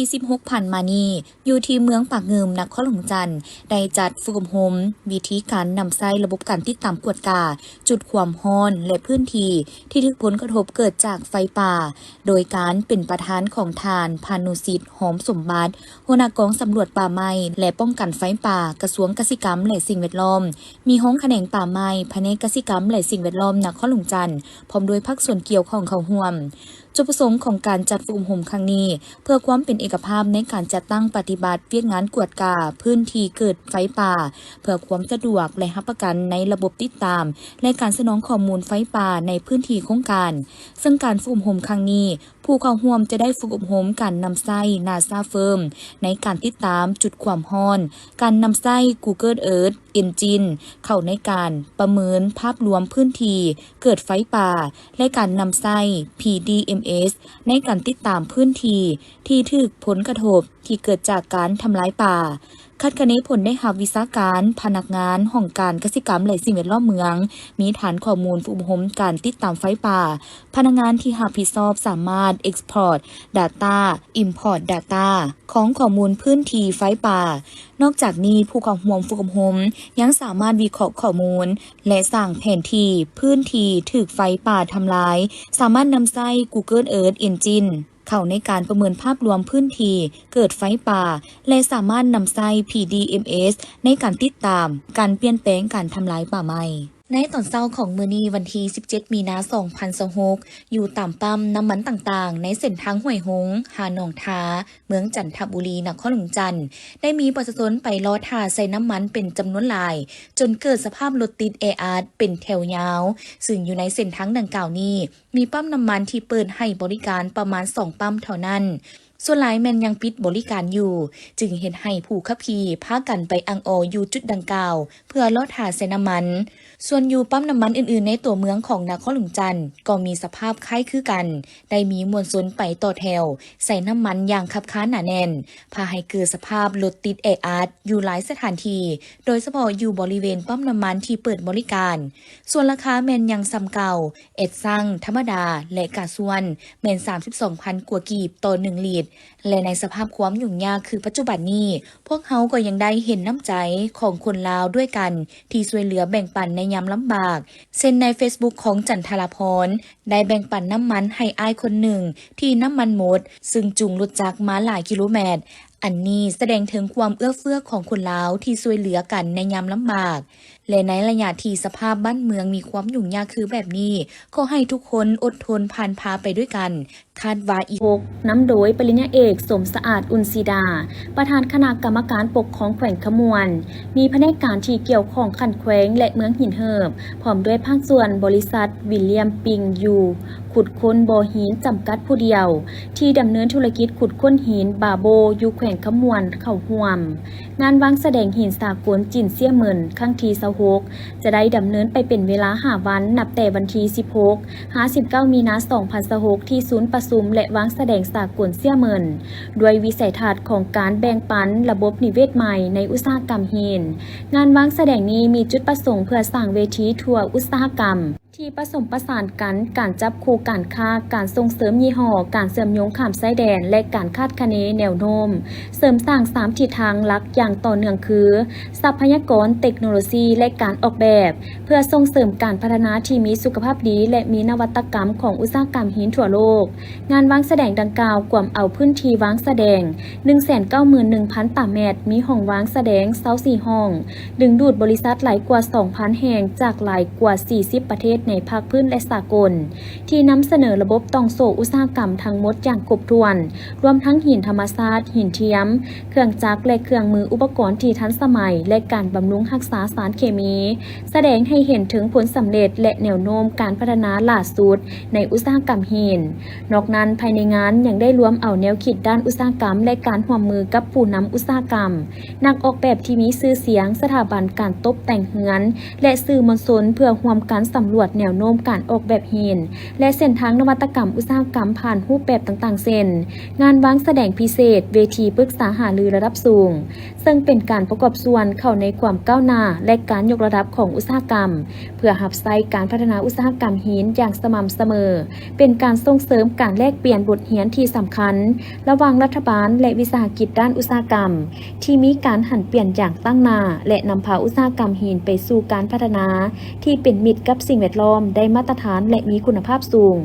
ທີສິບຫົກ ຜ່ານມານີ້, ຢູ່ທີ່ເມືອງປາກງື່ມ ນະຄອນຫຼວງຈັນ ໄດ້ຈັດຝຶກອົບຮົມວິທີການນຳໃຊ້ລະບົບການຕິດຕາມກວດກາຈຸດຄວາມຮ້ອນ ແລະ ພື້ນທີ່ທີ່ຖືກຜົນກະທົບເກີດຈາກໄຟປ່າ, ໂດຍການເປັນປະທານຂອງທ່ານ ພານຸສິດ ຫອມສົມບັດ, ຫົວໜ້າກອງສຳຫຼວດປ່າໄມ້ ແລະ ປ້ອງກັນໄຟປ່າ ກະຊວງກະສິກຳ ແລະ ສິ່ງແວດລ້ອມ, ມີຮອງຂະແໜງປ່າໄມ້, ພະແນກກະສິກຳ ແລະ ສິ່ງແວດລ້ອມ ນະຄອນຫຼວງຈັນ, ພ້ອມດ້ວຍພາກສ່ວນກ່ຽວຂ້ອງເຂົ້າຮ່ວມ. ຈຸດປະສົງຂອງການຈັດຝຶກອົບຮົມຄັ້ງນີ້ ເພື່ອຄວາມເປັນເອກະພາບໃນການຈັດຕັ້ງປະຕິບັດວຽກງານກວດກາພື້ນທີ່ເກີດໄຟປ່າ, ເພື່ອຄວາມສະດວກ ແລະ ຮັບປະກັນໃນລະບົບຕິດຕາມ ແລະ ການສະໜອງຂໍ້ມູນໄຟປ່າໃນພື້ນທີ່ໂຄງການ. ເຊິ່ງການຝຶກອົບຮົມຄັ້ງນີ້, ຜູ້ເຂົ້າຮ່ວມຈະໄດ້ຝຶກອົບຮົມການນຳໃຊ້ນາຊາເຟີມໃນການຕິດຕາມຈຸດຄວາມຮ້ອນ, ການນຳໃຊ້ Google Earth Engine ເຂົ້າໃນການປະເມີນພາບລວມພື້ນທີ່ເກີດໄຟປ່າ ແລະ ການນຳໃຊ້ PDMS ໃນການຕິດຕາມພື້ນທີ່ທີ່ຖືກຜົນກະທົບທີ່ເກີດຈາກການທຳລາຍປ່າ. ຄາດຄະເນຜົນໄດ້ຮັບ, ວິຊາການ, ພະນັກງານຫ້ອງການກະສິກຳ ແລະ ສິ່ງແວດລ້ອມເມືອງ, ມີຖານຂໍ້ມູນຝຶກອົບຮົມການຕິດຕາມໄຟປ່າ. ພະນັກງານທີ່ຮັບຜິດຊອບສາມາດ Export Data, Import Data ຂອງຂໍ້ມູນພື້ນທີ່ໄຟປ່າ. ນອກຈາກນີ້, ຜູ້ເຂົ້າຮ່ວມຝຶກອົບຮົມຍັງສາມາດວິເຄາະຂໍ້ມູນ ແລະ ສ້າງແຜນທີ່ພື້ນທີ່ຖືກໄຟປ່າທຳລາຍ, ສາມາດນຳໃຊ້ Google Earth Engine ເຂົ້າໃນການປະເມີນພາບລວມພື້ນທີ່ເກີດໄຟປ່າ ແລະ ສາມາດນຳໃຊ້ PDMS ໃນການຕິດຕາມການປ່ຽນແປງການທຳລາຍປ່າໄມ້. ໃນຕອນເຊົ້າຂອງມື້ນີ້, ວັນທີສິບເຈັດ ມີນາ ສອງພັນຊາວຫົກ, ຢູ່ຕາມປ້ຳນ້ຳມັນຕ່າງໆ ໃນເສັ້ນທາງຫ້ວຍຫົງ ຫາໜອງທາ, ເມືອງຈັນທະບູລີ, ນະຄອນຫຼວງຈັນ, ໄດ້ມີປະຊາຊົນໄປລໍຖ້າໃສ່ນ້ຳມັນເປັນຈຳນວນຫຼາຍ, ຈົນເກີດສະພາບລົດຕິດແອອັດເປັນແຖວຍາວ, ຊຶ່ງຢູ່ໃນເສັ້ນທາງດັ່ງກ່າວນີ້, ມີປ້ຳນ້ຳມັນທີ່ເປີດໃຫ້ບໍລິການປະມານສອງປ້ຳເທົ່ານັ້ນ. ສ່ວນຫຼາຍແມ່ນຍັງປິດບໍລິການຢູ່, ຈຶ່ງເຮັດໃຫ້ຜູ້ຂັບຂີ່ພາກັນໄປອັ່ງອໍຢູ່ຈຸດດັ່ງກ່າວ ເພື່ອລໍຖ້າໃສ່ນ້ຳມັນ. ສ່ວນຢູ່ປ້ຳນ້ຳມັນອື່ນໆໃນຕົວເມືອງຂອງນະຄອນຫຼວງຈັນ ກໍມີສະພາບຄ້າຍຄືກັນ, ໄດ້ມີມວນຊົນໄປຕໍ່ແຖວໃສ່ນ້ຳມັນຢ່າງຄັບຄາໜາແໜ້ນ, ພາໃຫ້ເກີດສະພາບລົດຕິດແອອັດຢູ່ຫຼາຍສະຖານທີ່, ໂດຍສະເພາະຢູ່ບໍລິເວນປ້ຳນ້ຳມັນທີ່ເປີດບໍລິການ. ສ່ວນລາຄາແມ່ນຍັງສ່ຳເກົ່າ, ແອັດຊັງທຳມະດາ ແລະ ກາຊວນ ແມ່ນສາມສິບສອງພັນກວ່າກີບຕໍ່ໜຶ່ງລິດ ແລະ ໃນສະພາບຄວາມຫຍຸ້ງຍາກຄືປັດຈຸບັນນີ້, ພວກເຮົາກໍຍັງໄດ້ເຫັນນ້ຳໃຈຂອງຄົນລາວດ້ວຍກັນທີ່ຊ່ວຍເຫຼືອແບ່ງປັນໃນຍາມລຳບາກ, ເຊັ່ນ ໃນເຟສບຸກຂອງຈັນທະລາພອນ ໄດ້ແບ່ງປັນນ້ຳມັນໃຫ້ອ້າຍຄົນໜຶ່ງທີ່ນ້ຳມັນໝົດ, ຊຶ່ງຈູງລົດຈັກມາຫຼາຍກິໂລແມັດ. ອັນນີ້ສະແດງເຖິງຄວາມເອື້ອເຟື້ອຂອງຄົນລາວທີ່ຊ່ວຍເຫຼືອກັນໃນຍາມລຳບາກ. ແລະ ໃນໄລຍະທີ່ສະພາບບ້ານເມືອງມີຄວາມຫຍຸ້ງຍາກຄືແບບນີ້, ຂໍໃຫ້ທຸກຄົນອົດທົນຜ່ານຜ່າໄປດ້ວຍກັນ. ຄາດວ່າອີກ ນຳໂດຍປະລິນຍາເອກ ສົມສະອາດ ອຸ່ນສີດາ, ປະທານຄະນະກຳມະການປົກຄອງແຂວງຄຳມ່ວນ, ມີພະແນກການທີ່ກ່ຽວຂ້ອງຂັ້ນແຂວງ ແລະ ເມືອງຫີນເຫີບ, ພ້ອມດ້ວຍພາກສ່ວນບໍລິສັດ William Ping Yu ຂຸດຄົ້ນບໍ່ຫີນຈຳກັດຜູ້ດຽວ ທີ່ດຳເນີນທຸລະກິດຂຸດຄົ້ນຫີນບາໂບ ຢູ່ແຂວງຄຳມ່ວນເຂົ້າຮ່ວມ. ງານວາງສະແດງຫີນສາກົນຈີນເຊຽເໝິນ ຄັ້ງທີຊາວຫົກ ຈະໄດ້ດຳເນີນໄປເປັນເວລາຫ້າວັນ, ນັບແຕ່ວັນທີສິບຫົກ ຫາ ສິບເກົ້າ ມີນາ ສອງພັນຊາວຫົກ ທີ່ສູນປະຊຸມ ແລະ ວາງສະແດງສາກົນເຊຍເໝິນ ດ້ວຍວິໄສທັດຂອງການແບ່ງປັນລະບົບນິເວດໃໝ່ໃນອຸດສາຫະກຳຫີນ. ງານວາງສະແດງນີ້ມີຈຸດປະສົງເພື່ອສ້າງເວທີທົ່ວອຸດສາຫະກຳ ທີ່ປະສົມປະສານກັນ, ການຈັບຄູ່ການຄ້າ, ການສົ່ງເສີມຍີ່ຫໍ້, ການເຊື່ອມໂຍງຂ້າມຊາຍແດນ ແລະ ການຄາດຄະເນແນວໂນ້ມ ເສີມສ້າງສາມທິດທາງຫຼັກຢ່າງຕໍ່ເນື່ອງຄື ຊັບພະຍາກອນ, ເຕັກໂນໂລຊີ ແລະ ການອອກແບບ ເພື່ອສົ່ງເສີມການພັດທະນາທີ່ມີສຸຂະພາບດີ ແລະ ມີນະວັດຕະກຳຂອງອຸດສາຫະກຳຫີນທົ່ວໂລກ. ງານວາງສະແດງດັ່ງກ່າວກວມເອົາພື້ນທີ່ວາງສະແດງ ໜຶ່ງແສນເກົ້າໝື່ນໜຶ່ງພັນຕາແມັດ, ມີຫ້ອງວາງສະແດງຊາວສີ່ຫ້ອງ, ດຶງດູດບໍລິສັດຫຼາຍກວ່າສອງພັນແຫ່ງ ຈາກຫຼາຍກວ່າສີ່ສິບປະເທດໃນພາກພື້ນ ແລະ ສາກົນ ທີ່ນຳສະເໜີລະບົບຕ່ອງໂສ້ອຸດສາຫະກຳທັງໝົດຢ່າງຄົບຖ້ວນ, ລວມທັງຫີນທຳມະຊາດ, ຫີນທຽມ, ເຄື່ອງຈັກ ແລະ ເຄື່ອງມືອຸປະກອນທີ່ທັນສະໄໝ ແລະ ການບຳລຸງຮັກສາສານເຄມີ, ສະແດງໃຫ້ເຫັນເຖິງຜົນສຳເລັດ ແລະ ແນວໂນ້ມການພັດທະນາຫຼ້າສຸດໃນອຸດສາຫະກຳຫີນ. ນອກນັ້ນ, ພາຍໃນງານຍັງໄດ້ລວມເອົາແນວຄິດດ້ານອຸດສາຫະກຳ ແລະ ການຮ່ວມມືກັບຜູ້ນຳອຸດສາຫະກຳ, ນັກອອກແບບທີ່ມີຊື່ສຽງ, ສະຖາບັນການຕົບແຕ່ງເຮືອນ ແລະ ສື່ມວນຊົນ ເພື່ອຮ່ວມກັນສຳຫຼວດ ແນວໂນ້ມການອອກແບບຫີນ ແລະ ເສັ້ນທາງນະວັດຕະກຳອຸດສາຫະກຳຜ່ານຮູບແບບຕ່າງໆ ເຊັ່ນ ງານວາງສະແດງພິເສດ, ເວທີປຶກສາຫາລືລະດັບສູງ, ເຊິ່ງເປັນການປະກອບສ່ວນເຂົ້າໃນຄວາມກ້າວໜ້າ ແລະ ການຍົກລະດັບຂອງອຸດສາຫະກຳ ເພື່ອຮັບໃຊ້ການພັດທະນາອຸດສາຫະກຳຫີນຢ່າງສະໝ່ຳສະເໝີ, ເປັນການສົ່ງເສີມການແລກປ່ຽນບົດຮຽນທີ່ສຳຄັນ ລະຫວ່າງລັດຖະບານ ແລະ ວິສາຫະກິດດ້ານອຸດສາຫະກຳ ທີ່ມີການຫັນປ່ຽນຢ່າງຕັ້ງໜ້າ ແລະ ນຳພາອຸດສາຫະກຳຫີນໄປສູ່ການພັດທະນາທີ່ເປັນມິດກັບສິ່ງແວດລ້ອມ, ໄດ້ມາດຕະຖານ ແລະ ມີຄຸນນະພາບສູງ.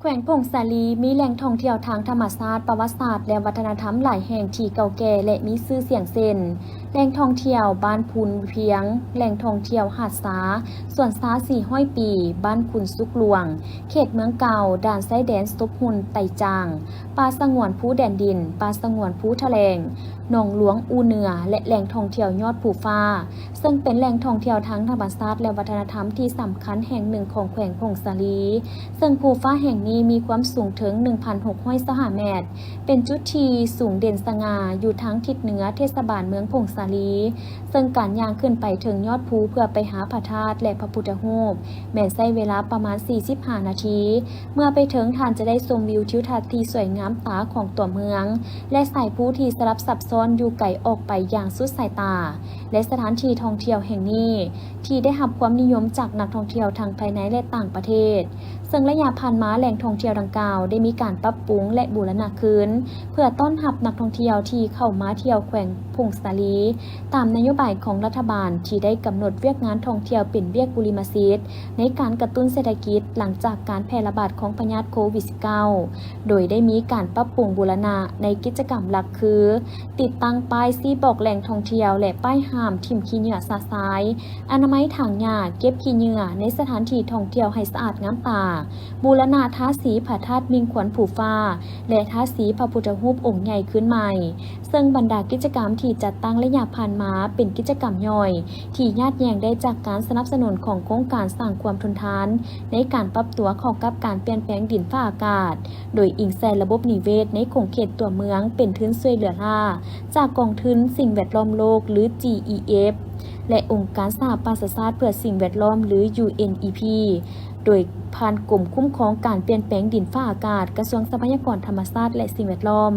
ແຂວງຜົ້ງສາລີມີແຫຼ່ງທ່ອງທ່ຽວທາງທຳມະຊາດ, ປະຫວັດສາດ ແລະ ວັດທະນະທຳຫຼາຍແຫ່ງທີ່ເກົ່າແກ່ ແລະ ມີຊື່ສຽງເຊັ່ນ ແຫຼ່ງທ່ອງທ່ຽວບ້ານພູນພຽງ, ແຫຼ່ງທ່ອງທ່ຽວຫາດຊາ, ສວນຊາສີ່ຮ້ອຍປີ, ບ້ານຄຸນສຸກຫຼວງ, ເຂດເມືອງເກົ່າ, ດ່ານຊາຍແດນສົບຮຸ່ນໄຕຈາງ, ປ່າສະຫງວນພູແດນດິນ, ປ່າສະຫງວນພູທະແລງ, ໜອງຫຼວງອູເໜືອ ແລະ ແຫຼ່ງທ່ອງທ່ຽວຍອດພູຟ້າ, ເຊິ່ງເປັນແຫຼ່ງທ່ອງທ່ຽວທາງທຳມະຊາດ ແລະ ວັດທະນະທຳທີ່ສຳຄັນແຫ່ງໜຶ່ງຂອງແຂວງຜົ້ງສາລີ, ເຊິ່ງພູຟ້າແຫ່ງນີ້ມີຄວາມສູງເຖິງໜຶ່ງພັນຫົກຮ້ອຍຊາວຫ້າແມັດ, ເປັນຈຸດທີ່ສູງເດັ່ນສະຫງ່າຢູ່ທາງທິດເໜືອເທດສະບານເມືອງຜົ້ງສາລີ, ເຊິ່ງການຍ່າງຂຶ້ນໄປເທິງຍອດພູເພື່ອໄປຫາພະທາດ ແລະ ພະພຸດທະຮູບ ແມ່ນໃຊ້ເວລາປະມານສີ່ສິບຫ້ານາທີ. ເມື່ອໄປເຖິງ, ທ່ານຈະໄດ້ຊົມວິວທິວທັດທີ່ສວຍງາມຕາຂອງຕົວເມືອງ ແລະ ສາຍພູທີ່ສະຫຼັບຊັບຊ້ອນຢູ່ໄກອອກໄປຢ່າງສຸດສາຍຕາ ແລະ ສະຖານທີ່ທ່ອງທ່ຽວແຫ່ງນີ້ ທີ່ໄດ້ຮັບຄວາມນິຍົມຈາກນັກທ່ອງທ່ຽວທັງພາຍໃນ ແລະ ຕ່າງປະເທດ. ເຊິ່ງໄລຍະຜ່ານມາ, ແຫຼ່ງທ່ອງທ່ຽວດັ່ງກ່າວໄດ້ມີການປັບປຸງ ແລະ ບູລະນະຄືນ ເພື່ອຕ້ອນຮັບນັກທ່ອງທ່ຽວທີ່ເຂົ້າມາທ່ຽວແຂວງຜົ້ງສາລີ ຕາມນະໂຍບາຍຂອງລັດຖະບານທີ່ໄດ້ກຳນົດວຽກງານທ່ອງທ່ຽວເປັນວຽກບຸລິມະສິດ ໃນການກະຕຸ້ນເສດຖະກິດ ຫຼັງຈາກການແຜ່ລະບາດຂອງພະຍາດໂຄວິດສິບເກົ້າ ໂດຍໄດ້ມີການປັບປຸງບູລະນະໃນກິດຈະກຳຫຼັກຄື ຕິດຕັ້ງປ້າຍຊີ້ບອກແຫຼ່ງທ່ອງທ່ຽວ ແລະ ປ້າຍຫ້າມຖິ້ມຂີ້ເຫຍື້ອຊະຊາຍ, ອະນາໄມຖັງຫຍ້າເກັບຂີ້ເຫຍື້ອໃນສະຖານທີ່ທ່ອງທ່ຽວໃຫ້ສະອາດງາມຕາ, ບູລະນະທາສີພະທາດມິ່ງຂວັນພູຟ້າ ແລະ ທາສີພະພຸດທະຮູບອົງໃຫຍ່ຄືນໃໝ່. ເຊິ່ງບັນດາກິດຈະກຳທີ່ຈັດຕັ້ງໄລຍະຜ່ານມາເປັນກິດຈະກຳຍ່ອຍ ທີ່ຍາດແຍ່ງໄດ້ຈາກການສະໜັບສະໜູນຂອງໂຄງການສ້າງຄວາມທົນທານໃນການປັບຕົວເຂົ້າກັບການປ່ຽນແປງດິນຟ້າອາກາດ, ໂດຍອີງໃສ່ລະບົບນິເວດໃນຂົງເຂດຕົວເມືອງເປັນທຶນຊ່ວຍເຫຼືອລ້າຈາກກອງທຶນສິ່ງແວດລ້ອມໂລກ ຫຼື ຈີອີເອັຟ ແລະ ອົງການສະຫະປະຊາຊາດເພື່ອສິ່ງແວດລ້ອມ ຫຼື ຢູເອັນອີພີ ໂດຍຜ່ານກົມຄຸ້ມຄອງການປ່ຽນແປງດິນຟ້າອາກາດ, ກະຊວງຊັບພະຍາກອນທຳມະຊາດ ແລະ ສິ່ງແວດລ້ອມ,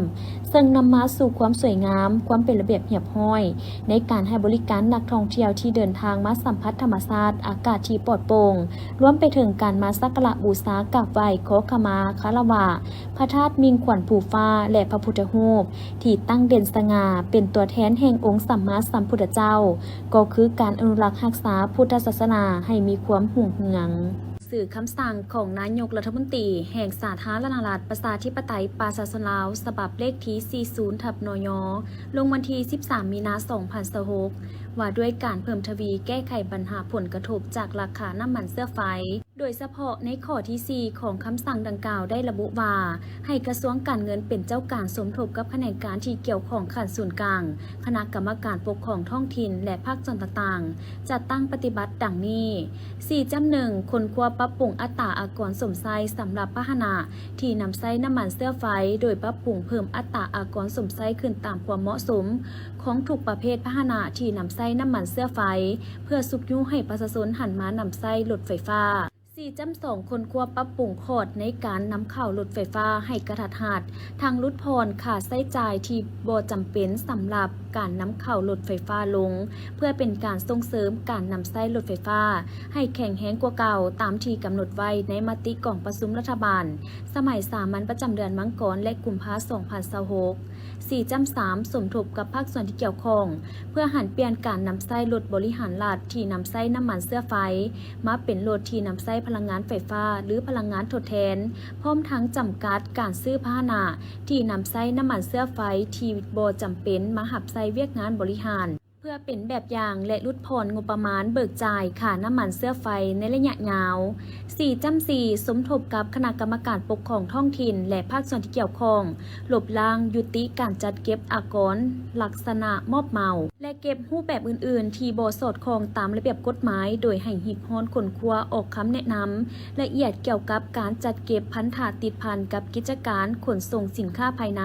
ເຊິ່ງນຳມາສູ່ຄວາມສວຍງາມ, ຄວາມເປັນລະບຽບຮຽບຮ້ອຍ ໃນການໃຫ້ບໍລິການນັກທ່ອງທ່ຽວທີ່ເດີນທາງມາສຳຜັດທຳມະຊາດ, ອາກາດທີ່ປອດໂປ່ງ, ລວມໄປເຖິງການມາສັກກາລະບູຊາ, ກາບໄຫວ້, ຂໍຂະມາ, ຄາລະວະ ພະທາດມິ່ງຂວັນພູຟ້າ ແລະ ພະພຸດທະຮູບທີ່ຕັ້ງເດັ່ນສະຫງ່າເປັນຕົວແທນແຫ່ງອົງສຳມາສຳພຸດທະເຈົ້າ, ກໍຄືການອະນຸລັກຮັກສາພຸດທະສາສະໜາໃຫ້ມີຄວາມຮຸ່ງເຮືອງ. ຊື່ຄຳສັ່ງຂອງນາຍົກລັດຖະມົນຕີແຫ່ງສາທາລະນະລັດປະຊາທິປະໄຕປະຊາຊົນລາວ ສະບັບເລກທີສີ່ສິບ ທັບ ນຍ ລົງວັນທີສິບສາມ ມີນາ ສອງພັນຊາວຫົກ ວ່າດ້ວຍການເພີ່ມທະວີແກ້ໄຂບັນຫາຜົນກະທົບຈາກລາຄານ້ຳມັນເຊື້ອໄຟ, ໂດຍສະເພາະໃນຂໍ້ທີສີ່ຂອງຄຳສັ່ງດັ່ງກ່າວໄດ້ລະບຸວ່າ ໃຫ້ກະຊວງການເງິນເປັນເຈົ້າການສົມທົບກັບຂະແໜງການທີ່ກ່ຽວຂ້ອງຂັ້ນສູນກາງ, ຄະນະກຳມະການປົກຄອງທ້ອງຖິ່ນ ແລະ ພາກສ່ວນຕ່າງໆ ຈັດຕັ້ງປະຕິບັດດັ່ງນີ້. ສີ່ຈ້ຳໜຶ່ງ ຄົ້ນຄວ້າປັບປຸງອັດຕາອາກອນສົມໃຊ້ສຳລັບພາຫະນະທີ່ນຳໃຊ້ນ້ຳມັນເຊື້ອໄຟ, ໂດຍປັບປຸງເພີ່ມອັດຕາອາກອນສົມໃຊ້ຂຶ້ນຕາມຄວາມເໝາະສົມຂອງທຸກປະເພດພາຫະນະທີ່ນຳໃຊ້ນ້ຳມັນເຊື້ອໄຟ, ເພື່ອຊຸກຍູ້ໃຫ້ປະຊາຊົນຫັນມານຳໃຊ້ລົດໄຟຟ້າ. ສີ່ຈ້ຳສອງ ຄົ້ນຄວ້າປັບປຸງຂອດໃນການນຳເຂົ້າລົດໄຟຟ້າໃຫ້ກະທັດຮັດ, ທັງຫຼຸດຜ່ອນຄ່າໃຊ້ຈ່າຍທີ່ບໍ່ຈຳເປັນສຳລັບການນຳເຂົ້າລົດໄຟຟ້າລົງ, ເພື່ອເປັນການສົ່ງເສີມການນຳໃຊ້ລົດໄຟຟ້າໃຫ້ແຂງແຮງກວ່າເກົ່າ, ຕາມທີ່ກຳນົດໄວ້ໃນມະຕິກອງປະຊຸມລັດຖະບານສະໄໝສາມັນປະຈຳເດືອນມັງກອນ ແລະ ກຸມພາ ສອງພັນຊາວຫົກ. ສີ່ຈ້ຳສາມ ສົມທົບກັບພາກສ່ວນທີ່ກ່ຽວຂ້ອງ ເພື່ອຫັນປ່ຽນການນຳໃຊ້ລົດບໍລິຫານລັດທີ່ນຳໃຊ້ນ້ຳມັນເຊື້ອໄຟ ມາເປັນລົດທີ່ນຳໃຊ້ພະລັງງານໄຟຟ້າ ຫຼື ພະລັງງານທົດແທນ, ພ້ອມທັງຈຳກັດການຊື້ພາຫະນະທີ່ນຳໃຊ້ນ້ຳມັນເຊື້ອໄຟທີ່ບໍ່ຈຳເປັນມາຮັບໃຊ້ວຽກງານບໍລິຫານ, ເພື່ອເປັນແບບຢ່າງ ແລະ ຫຼຸດຜ່ອນງົບປະມານເບີກຈ່າຍຄ່ານ້ຳມັນເຊື້ອໄຟໃນໄລຍະຍາວ. ສີ່ຈ້ຳສີ່ ສົມທົບກັບຄະນະກຳມະການປົກຄອງທ້ອງຖິ່ນ ແລະ ພາກສ່ວນທີ່ກ່ຽວຂ້ອງ ລົບລ້າງ, ຍຸຕິການຈັດເກັບອາກອນລັກສະນະມອບເໝົາ ແລະ ເກັບຮູບແບບອື່ນໆທີ່ບໍ່ສອດຄ່ອງຕາມລະບຽບກົດໝາຍ, ໂດຍໃຫ້ຮີບຮ້ອນຄົ້ນຄວ້າອອກຄຳແນະນຳລະອຽດກ່ຽວກັບການຈັດເກັບພັນທະຕິດພັນກັບກິດຈະການຂົນສົ່ງສິນຄ້າພາຍໃນ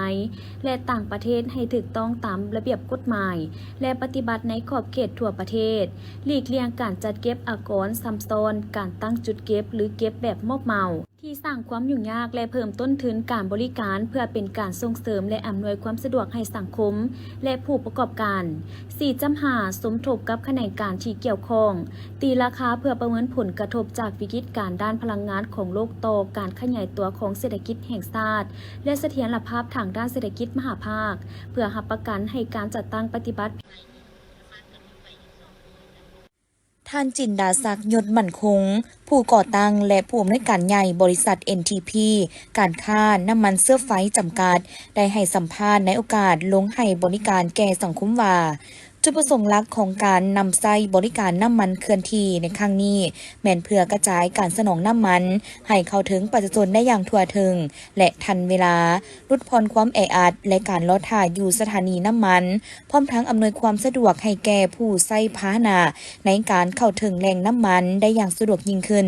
ແລະ ຕ່າງປະເທດໃຫ້ຖືກຕ້ອງຕາມລະບຽບກົດໝາຍ ແລະ ປະຕິ ບັດໃນຂອບເຂດທົ່ວປະເທດ, ຫຼີກລ່ຽງການຈັດເກັບອາກອນຊ້ຳຊ້ອນ, ການຕັ້ງຈຸດເກັບ ຫຼື ເກັບແບບມອບເໝົາ ທີ່ສ້າງຄວາມຫຍຸ້ງຍາກ ແລະ ເພີ່ມຕົ້ນທຶນການບໍລິການ ເພື່ອເປັນການສົ່ງເສີມ ແລະ ອຳນວຍຄວາມສະດວກໃຫ້ສັງຄົມ ແລະ ຜູ້ປະກອບການ. ສີ່ຈ້ຳຫ້າ ສົມທົບກັບຂະແໜງການທີ່ກ່ຽວຂ້ອງ ຕີລາຄາເພື່ອປະເມີນຜົນກະທົບຈາກວິກິດການດ້ານພະລັງງານຂອງໂລກຕໍ່ການຂະຫຍາຍຕົວຂອງເສດຖະກິດແຫ່ງຊາດ ແລະ ສະຖຽນລະພາບທາງດ້ານເສດຖະກິດມະຫາພາກ ເພື່ອຮັບປະກັນໃຫ້ການຈັດຕັ້ງປະຕິບັດ. ທ່ານ ຈິນດາສັກ ຍົດໝັ້ນຄົງ, ຜູ້ກໍ່ຕັ້ງ ແລະ ຜູ້ອຳນວຍການໃຫຍ່ບໍລິສັດ ເອັນທີພີ ການຄ້ານ້ຳມັນເຊື້ອໄຟຈຳກັດ ໄດ້ໃຫ້ສຳພາດໃນໂອກາດລົງໃຫ້ບໍລິການແກ່ສັງຄົມວ່າ, ຈຸດປະສົງຫຼັກຂອງການນຳໃຊ້ບໍລິການນ້ຳມັນເຄື່ອນທີ່ໃນຄັ້ງນີ້ ແມ່ນເພື່ອກະຈາຍການສະໜອງນ້ຳມັນໃຫ້ເຂົ້າເຖິງປະຊາຊົນໄດ້ຢ່າງທົ່ວເຖິງ ແລະ ທັນເວລາ, ຫຼຸດຜ່ອນຄວາມແອອັດ ແລະ ການລໍຖ້າຢູ່ສະຖານີນ້ຳມັນ, ພ້ອມທັງອຳນວຍຄວາມສະດວກໃຫ້ແກ່ຜູ້ໃຊ້ພາຫະນະໃນການເຂົ້າເຖິງແຫຼ່ງນ້ຳມັນໄດ້ຢ່າງສະດວກຍິ່ງຂຶ້ນ.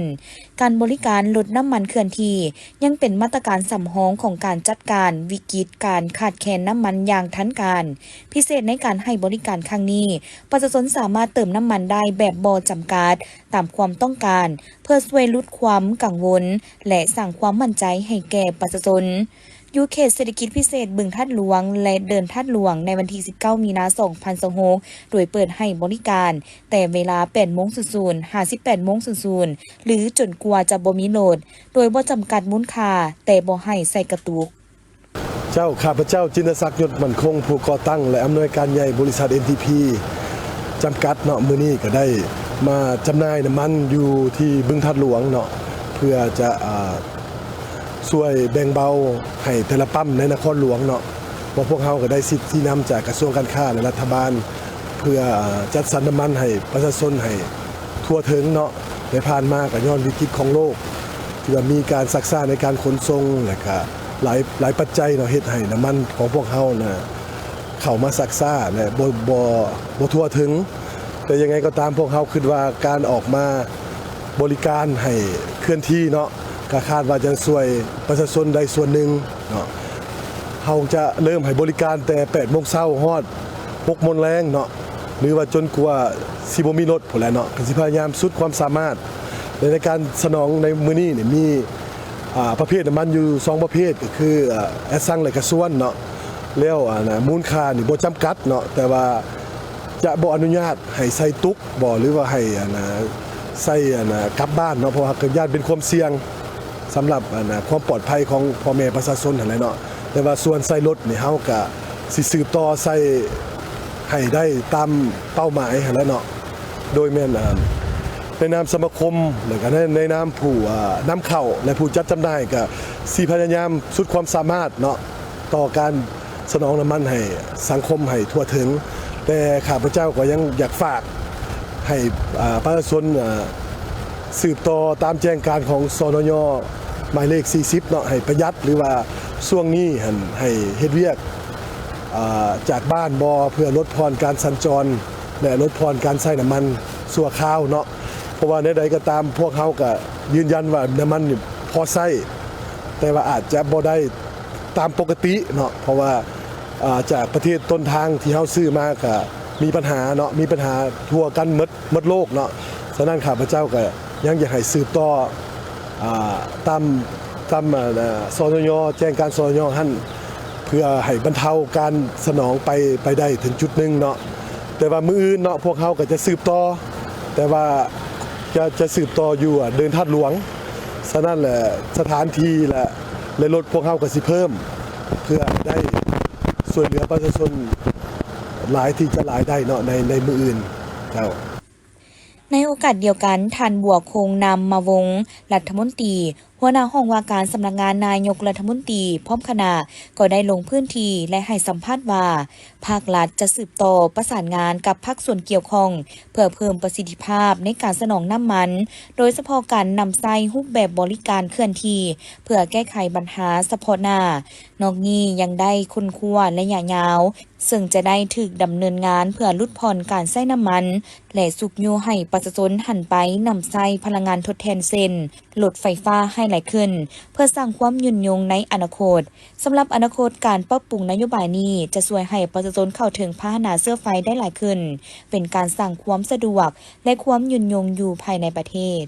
ການບໍລິການລົດນ້ຳມັນເຄື່ອນທີ່ ຍັງເປັນມາດຕະການສຳຮອງຂອງການຈັດການວິກິດການຂາດແຄນນ້ຳມັນຢ່າງທັນການ. ພິເສດໃນການໃຫ້ບໍລິການຄັ້ງນີ້, ປະຊາຊົນສາມາດເຕີມນ້ຳມັນໄດ້ແບບບໍ່ຈຳກັດຕາມຄວາມຕ້ອງການ, ເພື່ອຊ່ວຍຫຼຸດຄວາມກັງວົນ ແລະ ສ້າງຄວາມໝັ້ນໃຈໃຫ້ແກ່ປະຊາຊົນ. ຢູ່ເຂດເສດຖະກິດພິເສດບຶງທາດຫຼວງ ແລະ ເດີ່ນທາດຫຼວງ ໃນວັນທີສິບເກົ້າ ມີນາ ສອງພັນຊາວຫົກ ໂດຍເປີດໃຫ້ບໍລິການແຕ່ເວລາ ແປດໂມງສູນສູນ ຫາ ສິບແປດໂມງສູນສູນ ຫຼື ຈົນກວ່າຈະບໍ່ມີລົດ, ໂດຍບໍ່ຈຳກັດມູນຄ່າ, ແຕ່ບໍ່ໃຫ້ໃສ່ກະຕຸກ. ເຈົ້າ, ຂ້າພະເຈົ້າ ຈິນດາສັກ ຍົດໝັ້ນຄົງ, ຜູ້ກໍ່ຕັ້ງ ແລະ ອຳນວຍການໃຫຍ່ບໍລິສັດ ເອັນທີພີ ຈຳກັດເນາະ, ມື້ນີ້ກໍໄດ້ມາຈຳໜ່າຍນ້ຳມັນຢູ່ທີ່ບຶງທາດຫຼວງເນາະ, ເພື່ອຈະ ອ່າ ຊ່ວຍແບ່ງເບົາໃຫ້ແຕ່ລະປ້ຳໃນນະຄອນຫຼວງເນາະ, ເພາະພວກເຮົາກໍໄດ້ສິດຊີ້ນຳຈາກກະຊວງການຄ້າ ແລະ ລັດຖະບານ ເພື່ອ ເອີ່ ຈັດສັນນ້ຳມັນໃຫ້ປະຊາຊົນໃຫ້ທົ່ວເຖິງເນາະ. ແຕ່ຜ່ານມາກໍຍ້ອນວິກິດຂອງໂລກ ທີ່ວ່າມີການຊັກຊ້າໃນການຂົນສົ່ງ ແລະ ກະຫຼາຍ ຫຼາຍປັດໄຈເນາະ ເຮັດໃຫ້ນ້ຳມັນຂອງພວກເຮົານະ ເຂົ້າມາຊັກຊ້າ ແລະ ບໍ່ ບໍ່ ບໍ່ທົ່ວເຖິງ. ແຕ່ຍັງໄງກໍຕາມ, ພວກເຮົາຄິດວ່າການອອກມາບໍລິການໃຫ້ເຄື່ອນທີ່ເນາະ, ກໍຄາດວ່າຈະຊ່ວຍປະຊາຊົນໄດ້ສ່ວນໜຶ່ງເນາະ. ເຮົາຈະເລີ່ມໃຫ້ບໍລິການແຕ່ແປດໂມງເຊົ້າຮອດຫົກໂມງແລງເນາະ, ຫຼືວ່າຈົນກວ່າຊິບໍ່ມີລົດພຸ້ນແຫຼະເນາະ, ກໍຊິພະຍາຍາມສຸດຄວາມສາມາດ. ແລະ ໃນການສະໜອງໃນມື້ນີ້ນີ້ມີ ອ່າ ປະເພດນ້ຳມັນຢູ່ສອງປະເພດ ກໍຄື ອ່າ ແອັດຊັງ ແລະ ກະຊວນເນາະ. ແລ້ວ ອ່າ ນະ ມູນຄ່ານີ້ບໍ່ຈຳກັດເນາະ, ແຕ່ວ່າຈະບໍ່ອະນຸຍາດໃຫ້ໃສ່ຕຸກບໍ ຫຼືວ່າໃຫ້ ອ່າ ນະ ໃສ່ ອ່າ ນະ ກັບບ້ານເນາະ, ເພາະວ່າກໍຢ້ານເປັນຄວາມສ່ຽງສຳລັບ ອ່າ ນະ ຄວາມປອດໄພຂອງພໍ່ແມ່ປະຊາຊົນຫັ້ນແຫຼະເນາະ. ແຕ່ວ່າສ່ວນໃສ່ລົດນີ້ ເຮົາກະຊິສືບຕໍ່ໃສ່ໃຫ້ໄດ້ຕາມເປົ້າໝາຍຫັ້ນແຫຼະເນາະ. ໂດຍແມ່ນ ອ່າ ໃນນາມສະມາຄົມ ແລະ ກະໃນ ໃນນາມຜູ້ ອ່າ ນຳເຂົ້າ ແລະ ຜູ້ຈັດຈຳໜ່າຍ ກະຊິພະຍາຍາມສຸດຄວາມສາມາດເນາະ ຕໍ່ການສະໜອງນ້ຳມັນໃຫ້ສັງຄົມໃຫ້ທົ່ວເຖິງ. ແຕ່ຂ້າພະເຈົ້າກໍຍັງຢາກຝາກໃຫ້ ອ່າ ປະຊາຊົນ ອ່າ ສືບຕໍ່ຕາມແຈ້ງການຂອງ ສນຍ ໝາຍເລກສີ່ສິບເນາະ, ໃຫ້ປະຢັດ ຫຼືວ່າຊ່ວງນີ້ຫັ້ນໃຫ້ເຮັດວຽກ ອ່າ ຈາກບ້ານບໍ ເພື່ອລົດຜ່ອນການສັນຈອນ ແລະ ລົດຜ່ອນການໃຊ້ນ້ຳມັນຊົ່ວຄາວເນາະ. ເພາະວ່າແນວໃດກໍຕາມ ພວກເຮົາກໍຢືນຢັນວ່ານ້ຳມັນນີ້ພໍໃຊ້, ແຕ່ວ່າອາດຈະບໍ່ໄດ້ຕາມປົກກະຕິເນາະ, ເພາະວ່າ ອ່າ ຈາກປະເທດຕົ້ນທາງທີ່ເຮົາຊື້ມາກໍມີບັນຫາເນາະ, ມີບັນຫາທົ່ວກັນໝົດ ໝົດໂລກເນາະ. ສະນັ້ນ ຂ້າພະເຈົ້າກໍຍັງຢາກໃຫ້ສືບຕໍ່ ອ່າ ຕາມ ຕາມ ອ່າ ສນຍ ແຈ້ງການ ສນຍ ຫັ້ນ ເພື່ອໃຫ້ບັນເທົາການສະໜອງໄປ ໄປໄດ້ເຖິງຈຸດໜຶ່ງເນາະ. ແຕ່ວ່າມື້ອື່ນເນາະ ພວກເຮົາກໍຈະສືບຕໍ່, ແຕ່ວ່າຈະ ຈະສືບຕໍ່ຢູ່ ອ່າ ເດີ່ນທາດຫຼວງ. ສະນັ້ນແຫຼະ ສະຖານທີ່ ແລະ ແລະ ລົດພວກເຮົາກໍຊິເພີ່ມ ເພື່ອໃຫ້ໄດ້ຊ່ວຍເຫຼືອປະຊາຊົນຫຼາຍທີ່ຈະຫຼາຍໄດ້ເນາະ ໃນ ໃນມື້ອື່ນເຈົ້າ. ໃນໂອກາດດຽວກັນ, ທ່ານ ບົວຄົງ ນາມມະວົງ ລັດຖະມົນຕີ ຫົວໜ້າຫ້ອງວ່າການສຳນັກງານນາຍົກລັດຖະມົນຕີ ພ້ອມຄະນະ ກໍໄດ້ລົງພື້ນທີ່ ແລະ ໃຫ້ສຳພາດວ່າ ພາກລັດຈະສືບຕໍ່ປະສານງານກັບພາກສ່ວນກ່ຽວຂ້ອງ ເພື່ອເພີ່ມປະສິດທິພາບໃນການສະໜອງນ້ຳມັນ, ໂດຍສະເພາະການນຳໃຊ້ຮູບແບບບໍລິການເຄື່ອນທີ່ ເພື່ອແກ້ໄຂບັນຫາສະເພາະໜ້າ. ນອກນີ້ຍັງໄດ້ຄົ້ນຄວ້າໄລຍະຍາວ ເຊິ່ງຈະໄດ້ຖືກດຳເນີນງານເພື່ອຫຼຸດຜ່ອນການໃຊ້ນ້ຳມັນ ແລະ ຊຸກຍູ້ໃຫ້ປະຊາຊົນຫັນໄປນຳໃຊ້ພະລັງງານທົດແທນ ເຊັ່ນ ລົດໄຟຟ້າໄຮ ຫຼາຍຂຶ້ນ ເພື່ອສ້າງຄວາມຍືນຍົງໃນອະນາຄົດ. ສຳລັບອະນາຄົດ, ການປັບປຸງນະໂຍບາຍນີ້ຈະຊ່ວຍໃຫ້ປະຊາຊົນເຂົ້າເຖິງພາຫະນະເຊື້ອໄຟໄດ້ຫຼາຍຂຶ້ນ, ເປັນການສ້າງຄວາມສະດວກ ແລະ ຄວາມຍືນຍົງຢູ່ພາຍໃນປະເທດ.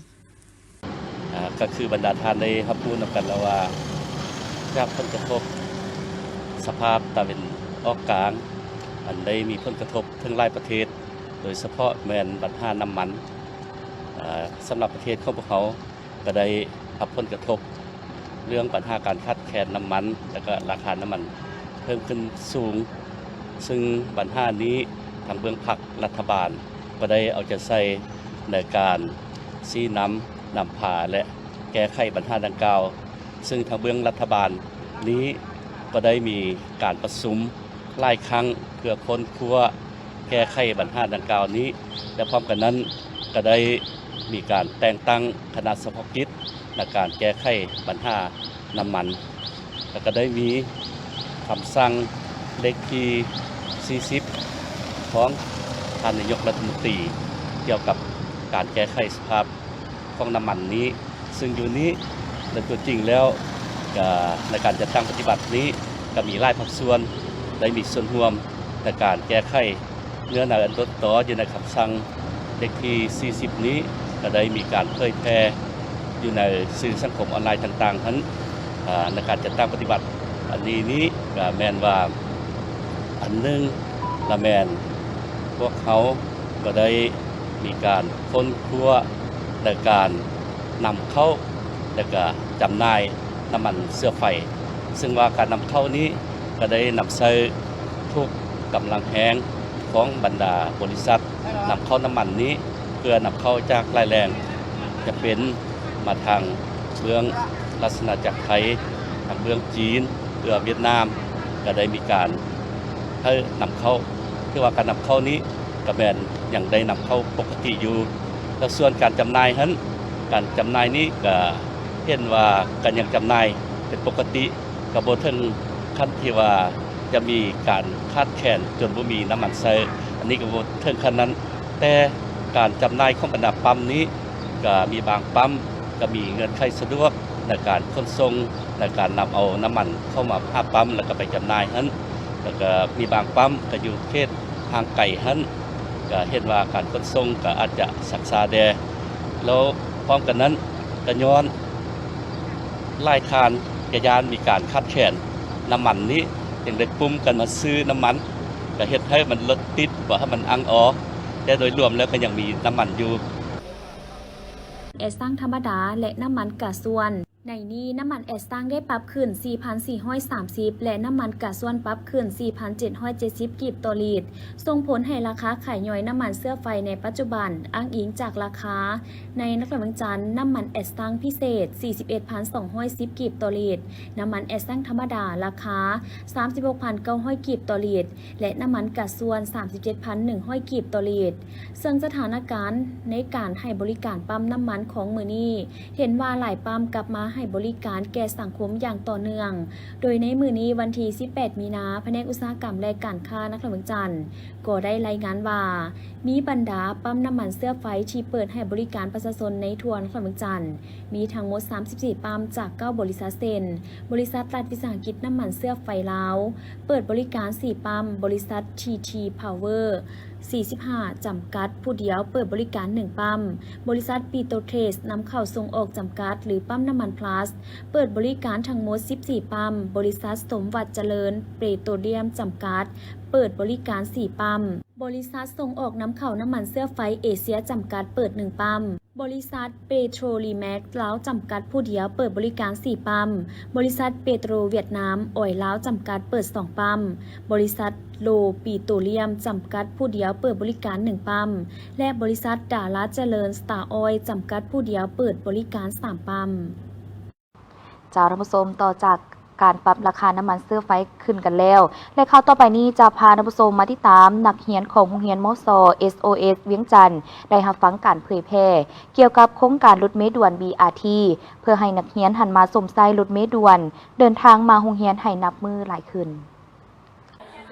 ອ່າ ກໍຄືບັນດາທ່ານໄດ້ຮັບຮູ້ນຳກັນແລ້ວວ່າ ຈາກຜົນກະທົບສະພາບຕາເວັນອອກກາງ ອັນໄດ້ມີຜົນກະທົບເຖິງຫຼາຍປະເທດ, ໂດຍສະເພາະແມ່ນບັນຫານ້ຳມັນ. ອ່າ ສຳລັບປະເທດຂອງພວກເຮົາ ກໍໄດ້ຮັບຜົນກະທົບເລື່ອງບັນຫາການຂາດແຄນນ້ຳມັນ ແລະ ກໍລາຄານ້ຳມັນເພີ່ມຂຶ້ນສູງ, ຊຶ່ງບັນຫານີ້ທາງເບື້ອງພັກລັດຖະບານກໍໄດ້ເອົາໃຈໃສ່ໃນການຊີ້ນຳ, ນຳພາ ແລະ ແກ້ໄຂບັນຫາດັ່ງກ່າວ, ຊຶ່ງທາງເບື້ອງລັດຖະບານນີ້ກໍໄດ້ມີການປະຊຸມ ຫຼາຍຄັ້ງເພື່ອຄົ້ນຄວ້າແກ້ໄຂບັນຫາດັ່ງກ່າວນີ້ ແລະ ພ້ອມກັນນັ້ນກໍໄດ້ມີການແຕ່ງຕັ້ງຄະນະສະເພາະກິດໃນການແກ້ໄຂບັນຫານ້ຳມັນ ແລະ ກໍໄດ້ມີຄຳສັ່ງເລກທີສີ່ສິບຂອງທ່ານນາຍົກລັດຖະມົນຕີ ກ່ຽວກັບການແກ້ໄຂສະພາບ ຂອງນ້ຳມັນນີ້, ຊຶ່ງຢູ່ນີ້ໃນຕົວຈິງແລ້ວ ກະໃນການຈັດຕັ້ງປະຕິບັດນີ້ ກະມີຫຼາຍພາກສ່ວນໄດ້ມີສ່ວນຮ່ວມໃນການແກ້ໄຂເນື້ອໃນອັນຕົ້ນຕໍຢູ່ໃນຄຳສັ່ງເລກທີສີ່ສິບນີ້, ກະໄດ້ມີການເຜີຍແຜ່ຢູ່ໃນສື່ສັງຄົມອອນລາຍຕ່າງໆຫັ້ນ. ອາ ໃນການຈັດຕັ້ງປະຕິບັດອັນນີ້ນີ້ ກະແມ່ນວ່າ ອັນໜຶ່ງລະແມ່ນພວກເຮົາກໍໄດ້ມີການຄົ້ນຄວ້າ ແລະ ການນຳເຂົ້າ ແລະ ກະຈຳໜ່າຍນ້ຳມັນເຊື້ອໄຟ, ຊຶ່ງວ່າການນຳເຂົ້ານີ້ກໍໄດ້ນຳໃຊ້ທຸກກຳລັງແຮງຂອງບັນດາບໍລິສັດນຳເຂົ້ານ້ຳມັນນີ້ ເພື່ອນຳເຂົ້າຈາກຫຼາຍແຫຼ່ງ ຈະເປັນມາທາງເບື້ອງລາຊະອານາຈັກໄທ, ທາງເບື້ອງຈີນ ເພື່ອຫວຽດນາມ ກໍໄດ້ມີການໃຫ້ນຳເຂົ້າ. ຄືວ່າການນຳເຂົ້ານີ້ກໍແມ່ນຍັງໄດ້ນຳເຂົ້າປົກກະຕິຢູ່. ແລ້ວສ່ວນການຈຳໜ່າຍຫັ້ນ, ການຈຳໜ່າຍນີ້ກໍເຫັນວ່າກໍຍັງຈຳໜ່າຍເປັນປົກກະຕິ, ກໍບໍ່ເຖິງຂັ້ນທີ່ວ່າຈະມີການຂາດແຄນຈົນບໍ່ມີນ້ຳມັນໃຊ້, ອັນນີ້ກໍບໍ່ເຖິງຂັ້ນນັ້ນ. ແຕ່ການຈຳໜ່າຍຂອງບັນດາປ້ຳນີ້ ກະມີບາງປ້ຳກະມີເງື່ອນໄຂສະດວກໃນການຂົນສົ່ງ, ໃນການນຳເອົານ້ຳມັນເຂົ້າມາຫາປ້ຳ ແລ້ວກະໄປຈຳໜ່າຍຫັ້ນ, ແລ້ວກະມີບາງປ້ຳກະຢູ່ເຂດຫ່າງໄກຫັ້ນ, ກະເຫັນວ່າການຂົນສົ່ງກະອາດຈະຊັກຊ້າແດ່. ແລ້ວພ້ອມກັນນັ້ນກະຍ້ອນຫຼາຍທ່ານກະຢ້ານມີການຂາດແຄນນ້ຳມັນນີ້ ຈຶ່ງໄດ້ປຸ້ມກັນມາຊື້ນ້ຳມັນ, ກະເຮັດໃຫ້ມັນລົດຕິດ ບໍ່ໃຫ້ມັນອັ່ງອໍ, ແຕ່ໂດຍລວມແລ້ວກໍຍັງມີນ້ຳມັນຢູ່. ແອດຊັງທຳມະດາ ແລະ ນ້ຳມັນກາຊວນ. ໃນນີ້ ນ້ຳມັນແອດຊັງໄດ້ປັບຂຶ້ນສີ່ພັນສີ່ຮ້ອຍສາມສິບ ແລະ ນ້ຳມັນກາຊວນປັບຂຶ້ນສີ່ພັນເຈັດຮ້ອຍເຈັດສິບກີບຕໍ່ລິດ, ສົ່ງຜົນໃຫ້ລາຄາຂາຍຍ່ອຍນ້ຳມັນເຊື້ອໄຟໃນປັດຈຸບັນ ອ້າງອີງຈາກລາຄາໃນນະຄອນຫຼວງວຽງຈັນ, ນ້ຳມັນແອດຊັງພິເສດສີ່ສິບເອັດພັນສອງຮ້ອຍສິບກີບຕໍ່ລິດ, ນ້ຳມັນແອດຊັງທຳມະດາລາຄາສາມສິບຫົກພັນເກົ້າຮ້ອຍກີບຕໍ່ລິດ ແລະ ນ້ຳມັນກາຊວນສາມສິບເຈັດພັນໜຶ່ງຮ້ອຍກີບຕໍ່ລິດ. ເຊິ່ງສະຖານະການໃນການໃຫ້ບໍລິການປ້ຳນ້ຳມັນຂອງມື້ນີ້ ເຫັນວ່າຫຼາຍປ້ຳກັບມາໃຫ້ບໍລິການແກ່ສັງຄົມຢ່າງຕໍ່ເນື່ອງ, ໂດຍໃນມື້ນີ້ວັນທີສິບແປດມີນາ, ພະແນກອຸດສາຫະກຳ ແລະ ການຄ້ານະຄອນຫຼວງວຽງຈັນ ກໍໄດ້ລາຍງານວ່າ ມີບັນດາປ້ຳນ້ຳມັນເຊື້ອໄຟທີ່ເປີດໃຫ້ບໍລິການປະຊາຊົນໃນທົ່ວນະຄອນຫຼວງວຽງຈັນ ມີທັງໝົດສາມສິບສີ່ປ້ຳ ຈາກເກົ້າບໍລິສັດ ເຊັ່ນ: ບໍລິສັດລັດວິສາຫະກິດນ້ຳມັນເຊື້ອໄຟລາວ ເປີດບໍລິການສີ່ປ້ຳ, ບໍລິສັດ ທີທີ ພາວເວີ ສີ່ສິບຫ້າ ຈຳກັດຜູ້ດຽວ ເປີດບໍລິການໜຶ່ງປ້ຳ, ບໍລິສັດ ປີໂຕເທຣດ ນຳເຂົ້າສົ່ງອອກ ຈຳກັດ ຫຼື ປ້ຳນ້ຳມັນພລັສ ເປີດບໍລິການທັງໝົດສິບສີ່ປ້ຳ, ບໍລິສັດ ສົມຫວັດຈະເລີນ ເປໂຕຣລຽມ ຈຳກັດ ເປີດບໍລິການສີ່ປ້ຳ, ບໍລິສັດສົ່ງອອກນຳເຂົ້ານ້ຳມັນເຊື້ອໄຟເອເຊຍ ຈຳກັດ ເປີດໜຶ່ງປ້ຳ, ບໍລິສັດ ເປໂຕຣລີແມັກ ລາວ ຈຳກັດ ຜູ້ດຽວ ເປີດບໍລິການສີ່ປ້ຳ, ບໍລິສັດ ເປໂຕຣຫວຽດນາມ ອອຍລາວ ຈຳກັດ ເປີດສອງປ້ຳ, ບໍລິສັດ ໂລ ປີໂຕຣລຽມ ຈຳກັດ ຜູ້ດຽວ ເປີດບໍລິການໜຶ່ງປ້ຳ ແລະ ບໍລິສັດ ດາລາຈະເລີນ ສະຕາອອຍ ຈຳກັດ ຜູ້ດຽວ ເປີດບໍລິການສາມປ້ຳ. ເຈົ້າ ທ່ານຜູ້ຊົມ, ຕໍ່ຈາກການປັບລາຄານ້ຳມັນເຊື້ອໄຟຂຶ້ນກັນແລ້ວ ແລະ ຂ່າວຕໍ່ໄປນີ້ຈະພາທ່ານຜູ້ຊົມມາຕິດຕາມນັກຮຽນຂອງໂຮງຮຽນ ມສ ເອສໂອເອສ ວຽງຈັນ ໄດ້ຮັບຟັງການເຜີຍແຜ່ກ່ຽວກັບໂຄງການລົດເມດ່ວນ ບີອາທີ ເພື່ອໃຫ້ນັກຮຽນຫັນມາຊົມໃຊ້ລົດເມດ່ວນ ເດີນທາງມາໂຮງຮຽນໃຫ້ນັບມື້ຫຼາຍຂຶ້ນ.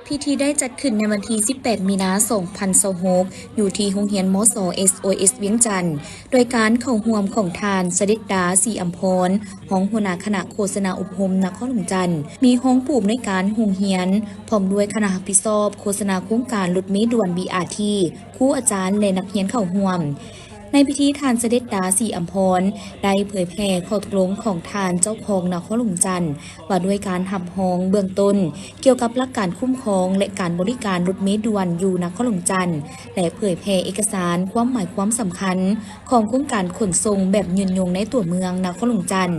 ເພ ພິທີໄດ້ຈັດຂຶ້ນໃນວັນທີສິບແປດ ມີນາ ສອງພັນຊາວຫົກ ຢູ່ທີ່ໂຮງຮຽນ ມສ ເອສໂອເອສ ວຽງຈັນ ໂດຍການເຂົ້າຮ່ວມຂອງທ່ານ ສະເດັດດາ ສີອຳພອນ ຮອງຫົວໜ້າຄະນະໂຄສະນາອົບຮົມນະຄອນຫຼວງຈັນ, ມີຮອງຜູ້ອຳນວຍການໂຮງຮຽນ ພ້ອມດ້ວຍຄະນະຮັບຜິດຊອບໂຄສະນາໂຄງການລົດເມດ່ວນ ບີອາທີ ຄູອາຈານ ແລະ ນັກຮຽນເຂົ້າຮ່ວມ. ໃນພິທີ ທ່ານ ສະເດັດດາ ສີອຳພອນ ໄດ້ເຜີຍແຜ່ຂໍ້ຕົກລົງຂອງທ່ານເຈົ້າຄອງນະຄອນຫຼວງຈັນ ວ່າດ້ວຍການຮັບຮອງເບື້ອງຕົ້ນ ກ່ຽວກັບຫຼັກການຄຸ້ມຄອງ ແລະ ການບໍລິການລົດເມດ່ວນຢູ່ນະຄອນຫຼວງຈັນ ແລະ ເຜີຍແຜ່ເອກະສານຄວາມໝາຍຄວາມສຳຄັນຂອງໂຄງການຂົນສົ່ງແບບຍືນຍົງໃນຕົວເມືອງນະຄອນຫຼວງຈັນ,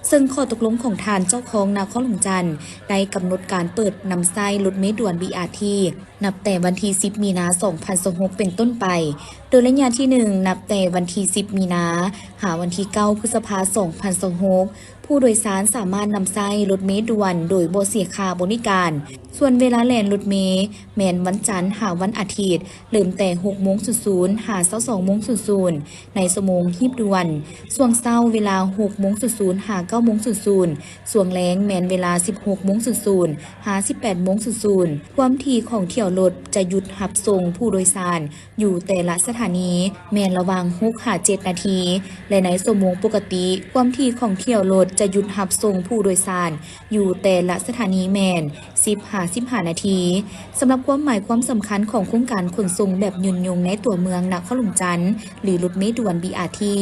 ເຊິ່ງຂໍ້ຕົກລົງຂອງທ່ານເຈົ້າຄອງນະຄອນຫຼວງຈັນ ໄດ້ກຳນົດການເປີດນຳໃຊ້ລົດເມດ່ວນ ບີອາທີ ນັບແຕ່ວັນທີສິບ ມີນາ ສອງພັນຊາວຫົກ ເປັນຕົ້ນໄປ, ໂດຍໄລຍະທີໜຶ່ງ ນັບແຕ່ວັນທີສິບ ມີນາ ຫາວັນທີເກົ້າ ພຶດສະພາ ສອງພັນຊາວຫົກ ຜູ້ໂດຍສານສາມາດນຳໃຊ້ລົດເມດ່ວນໂດຍບໍ່ເສຍຄ່າບໍລິການ. ສ່ວນເວລາແລ່ນລົດເມແມ່ນວັນຈັນຫາວັນອາທິດ, ເລີ່ມແຕ່ຫົກໂມງສູນສູນ ຫາຊາວສອງໂມງສູນສູນ ໃນຊົ່ວໂມງຮີບດ່ວນ, ຊ່ວງເຊົ້າເວລາຫົກໂມງສູນສູນ ຫາເກົ້າໂມງສູນສູນ, ຊ່ວງແລງແມ່ນເວລາສິບຫົກໂມງສູນສູນ ຫາສິບແປດໂມງສູນສູນ. ຄວາມຖີ່ຂອງຖ້ຽວລົດຈະຢຸດຮັບສົ່ງຜູ້ໂດຍສານຢູ່ແຕ່ລະສະຖານີແມ່ນລະຫວ່າງຫົກຫາເຈັດນາທີ ແລະ ໃນຊົ່ວໂມງປົກກະຕິ, ຄວາມຖີ່ຂອງຖ້ຽວລົດຈະຢຸດຮັບສົ່ງຜູ້ໂດຍສານຢູ່ແຕ່ລະສະຖານີແມ່ນສິບຫາສິບຫ້ານາທີ. ສຳລັບຄວາມໝາຍຄວາມສຳຄັນຂອງໂຄງການຂົນສົ່ງແບບຍືນຍົງໃນຕົວເມືອງນະຄອນຫຼວງຈັນ ຫຼື ລົດເມດ່ວນ ບີອາທີ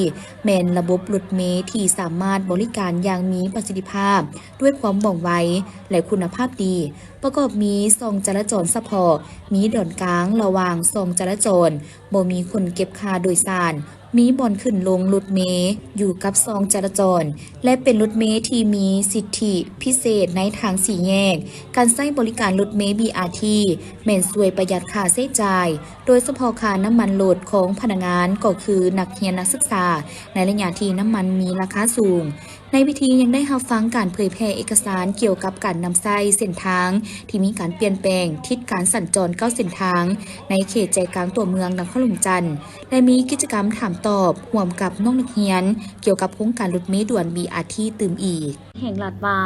ແມ່ນລະບົບລົດເມທີ່ສາມາດບໍລິການຢ່າງມີປະສິດທິພາບ, ດ້ວຍຄວາມວ່ອງໄວ ແລະ ຄຸນນະພາບດີ, ປະກອບມີຊ່ອງຈະລາຈອນສະເພາະ, ມີດອນກາງລະຫວ່າງຊ່ອງຈະລາຈອນ, ບໍ່ມີຄົນເກັບຄ່າໂດຍສານ, ມີບ່ອນຂຶ້ນລົງລົດເມຢູ່ກັບຊ່ອງຈະລາຈອນ ແລະ ເປັນລົດເມທີ່ມີສິດທິພິເສດໃນທາງສີ່ແຍກ. ການໃຊ້ບໍລິການລົດເມ ບີອາທີ ແມ່ນຊ່ວຍປະຢັດຄ່າໃຊ້ຈ່າຍ, ໂດຍສະເພາະຄ່ານ້ຳມັນລົດຂອງພະນັກງານ ກໍຄືນັກຮຽນນັກສຶກສາ ໃນໄລຍະທີ່ນ້ຳມັນມີລາຄາສູງ. ໃນພິທີຍັງໄດ້ຮັບຟັງການເຜີຍແຜ່ເອກະສານກ່ຽວກັບການນຳໃຊ້ເສັ້ນທາງທີ່ມີການປ່ຽນແປງ, ທິດການສັນຈອນເກົ້າເສັ້ນທາງ ໃນເຂດໃຈກາງຕົວເມືອງນະຄອນຫຼວງຈັນ ແລະ ມີກິດຈະກຳຖາມຕອບຮ່ວມກັບນ້ອງນັກຮຽນ ກ່ຽວກັບໂຄງການລົດເມດ່ວນ ບີອາທີ ຕື່ມອີກ. ແຫ່ງລັດວ່າ